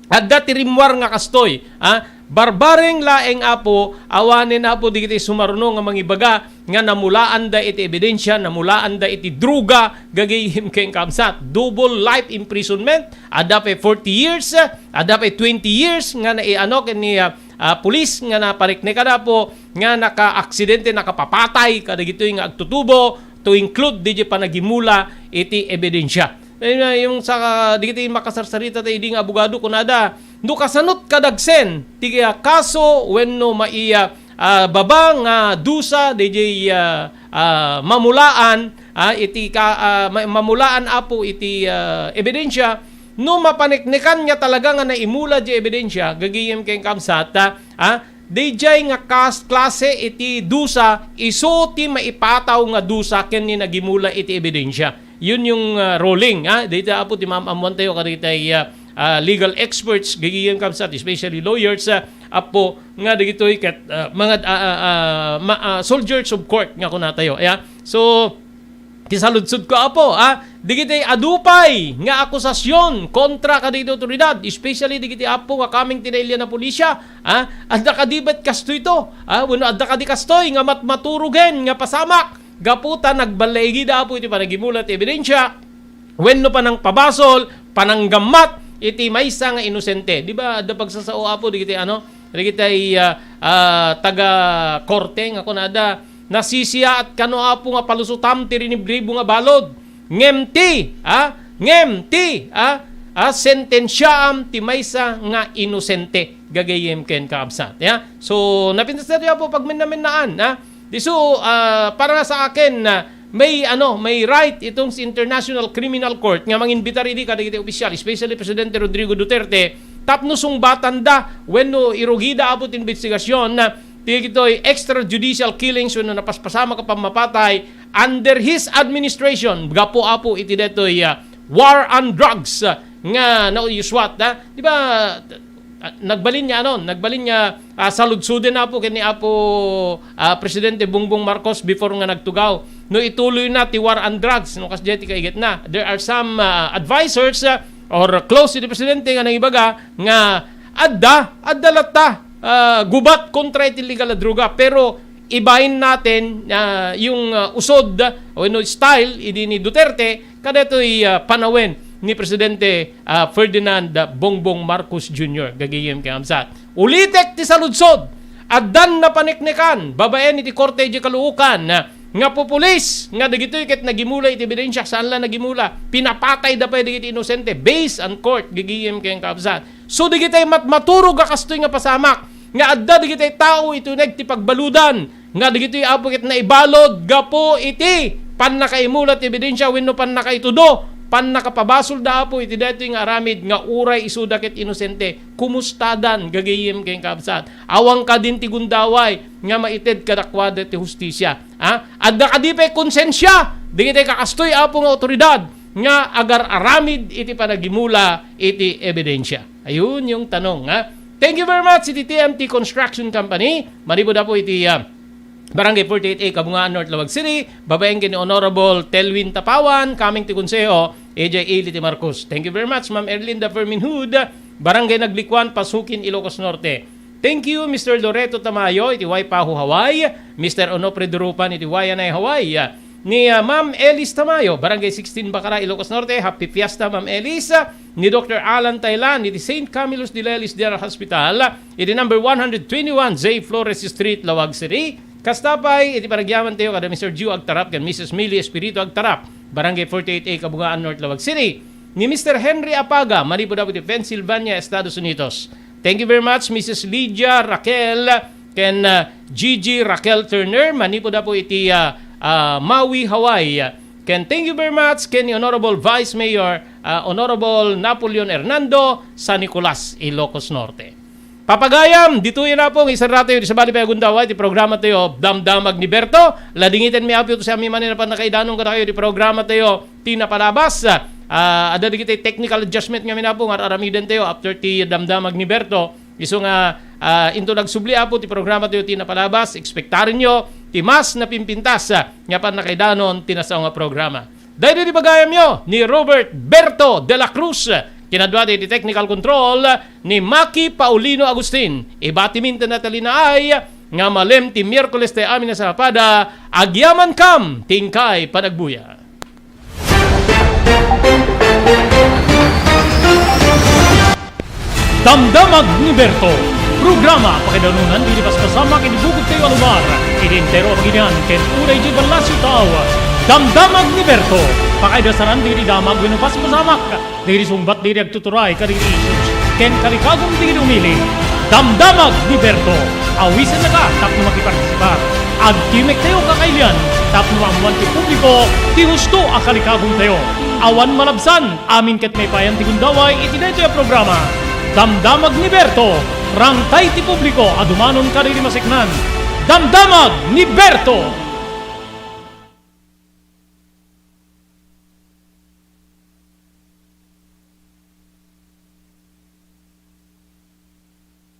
adda ti rimmuar nga kastoy, ah, barbareng laeng apo, awanen apo digiti sumaruno nga mangibaga nga namulaanda iti ebidensya, namulaanda iti droga, gagayem ken kabsat. Double life imprisonment, adda pay forty years, adda pay twenty years nga naiano ken ni, ah, ah, pulis nga naparikne kada apo nga nakaaksidente, nakapapatay kadagitoy nga agtutubo, to include didiay panagimula iti ebidensya. Ayun nga, yung sa, digiti makasarsarita ta idi nga abogado, kunada, no kasanot kadagsen ti, ah, kaso wenno maiya, ah, baba nga dusa, didiay, ah, ah, mamulaan, ah, iti ka, ah, ma-, mamulaan apo iti, ah, ebidensya, no mapaneknekan nga talaga nga naimula di ebidensya, gagayem ken kabsat, ah, ah, didiay nga kas-, klase iti dusa, isu ti maipataw nga dusa ken ni nagimula iti ebidensya. Yun yung, ah, ruling, ah. Dita apo ti maam-ammuan tayo kadagitay, ah, ah, legal experts, gagayem kabsat, especially lawyers, ah, apo nga dagitoy ket, ah, mga, ah, ah, ah, ma-, ah, soldiers of court nga kuna tayo, ya. So, ti saludsod ko apo, ah, digitay adu pay nga akusasyon kontra kadagiti otoridad, especially digiti apo nga kameng ti nailian a pulisya, ah, adda kadi met kastoy to, ah, wenno adda kadi kastoy nga matmaturogen nga pasamak, gapu ta nagballaigida apo iti panagimula ti ebidensya, wenno panangpabasol, pananggammat iti maysa nga inosente. Di ba, adda pagsasao apo digiti, ano, digitay, ah, ah, taga korte nga kunada, nasisiyaat kano apo nga palusutam ti rinibribo nga balod. Ngem ti, ah, ngem ti, ah, ah, sentensiaam ti maysa nga inosente. Gagayem ken kaabsat, ya. So, napintas daytoy apo pagmennamennaan, ah. Diso, ah, para sa akin, ah, may, ano, may right itong si International Criminal Court nga manginbitar idi kadagiti opisyal, especially Presidente Rodrigo Duterte, tapno sungbatanda wenno irugida apo ti investigasyon na ti ditoy extrajudicial killings wenno napaspasamak a pammapatay under his administration, gapu apo iti detoy, ah, war on drugs, ah, nga nauyuswat, ah. Di ba, ah, nagbalin nga anon, nagbalin nga, ah, saludsoden apo ken ni Apo, ah, Presidente Bongbong Marcos before nga nagtugaw. No ituluyna ti war on drugs, no kasdiay ti kaigetna. There are some, ah, advisors, ah, or close to the Presidente nga nangibaga nga adda, adda latta, ah, gubat kontra iti illegal a droga, pero ibain natin, ah, yung, ah, usod, o no, style idi ni Duterte kadetoy, ah, panawen ni Presidente, ah, Ferdinand Bongbong Marcos Junior. Gagayem ken kabsat, ulitek ti saludsod, addan napaneknekan babaen iti korte idiay Caloocan, ah, nga pupulis nga dagitoy ket nagimula iti ebidensya, saan la nagimula, pinapatayda pay dagiti inosente based on court. Gagayem ken kabsat, so dagitay mat-, maturog a kastoy nga pasamak nga adda dagitay tao iti uneg ti pagbaludan nga dagitoy apo ket naibalud gapu iti pannakaimula ti ebidensya wenno pannakaitudo, pannakapabasolda apo iti daytoy nga aramid nga uray isuda ket inosente. Kumustadan, gagayem ken kabsat? Awan kadin ti gundaway nga maited kadakuada ti hustisia? Ha? Adda kadi pay konsensia dagitay kakastoy apo nga awtoridad nga agar-aramid iti panagimula iti ebidensya? Ayun yung tanong, ha? Thank you very much iti T M T Construction Company. Manipud apo iti, ah, Barangay forty-eight A, Kabungaan, North Laoag City. Babaen ken ni Honorable Telwin Tapawan, coming ti Konseho, A J A Liti Marcos. Thank you very much, Ma'am Erlinda Ferminhood, Barangay Naglikuan, Pasukin, Ilocos Norte. Thank you, Mister Loreto Tamayo, iti Waipahu, Hawaii. Mister Onofre Durupan, iti Waianae, Hawaii. Ni, ah, Ma'am Elis Tamayo, Barangay sixteen, Bacara, Ilocos Norte. Happy Fiesta, Ma'am Elis. Ni Doctor Alan Tailan, iti Saint Camillus de Lelis General Hospital, iti number one hundred twenty-one J Flores Street, Laoag City. Kasta pay, iti panagyamantayo kada Mister Gio Agtarap ken Missus Millie Espiritu Agtarap, Barangay forty-eight A, Kabungaan, North Laoag City. Ni Mister Henry Apaga, manipud apo iti Pennsylvania, Estados Unidos. Thank you very much, Missus Lydia Raquel ken, ah, Gigi Raquel Turner, manipud apo iti, ah, ah, Maui, Hawaii. Ken thank you very much ken ni Honorable Vice Mayor, ah, Honorable Napoleon Hernando, San Nicolas, Ilocos Norte. Papagayam, ditoy na po, isarratayo, di sabali pay agundaway, ti programa tayo, Damdamag ni Berto. Ladingiten mi, Apio, to sa amin manen a pannakaidanon kadakayo, ti programa tayo, ti napalabas. Ah, adda dagiti technical adjustment nga minapong, ar-aramiden tayo, after ti Damdamag ni Berto. Isu nga, ah, into nagsubli, Apo, ti programa tayo, ti napalabas, ekspektarenyo, ti mas napimpintas, ah, nga pannakaidanon, ti nasao nga programa. Daytoy ti bagayamyo ni Robert Berto de la Cruz. Kinadua ti technical control ni Maki Paulino Agustin. Ibatimin ti natalinaay nga malem ti Miyerkules ti amin a sapada. Agyamankam ti inkay panagbuya. Damdamag ni Berto. Programa pakaidanon ti paspasamak iti bukod tayo a lugar, iti entero a Pangilinan ken unay iti ballasiw tao. Damdamag ni Berto. Pakaidasanan ti damag wenno paspasamak, dagiti sungbat, dagiti agtuturay kadagiti issues ken kalikagum dagiti umili. Damdamag ni Berto. Awisennaka tapno makipartisipar. Agtimek tayo kakailian tapno maammoan ti publiko ti husto a kalikagum tayo. Awan malabsan. Amin ket maipayan ti gundaway iti daytoy a programa. Damdamag ni Berto, rangtay ti publiko a dumanon kadagiti maseknan. Damdamag ni Berto!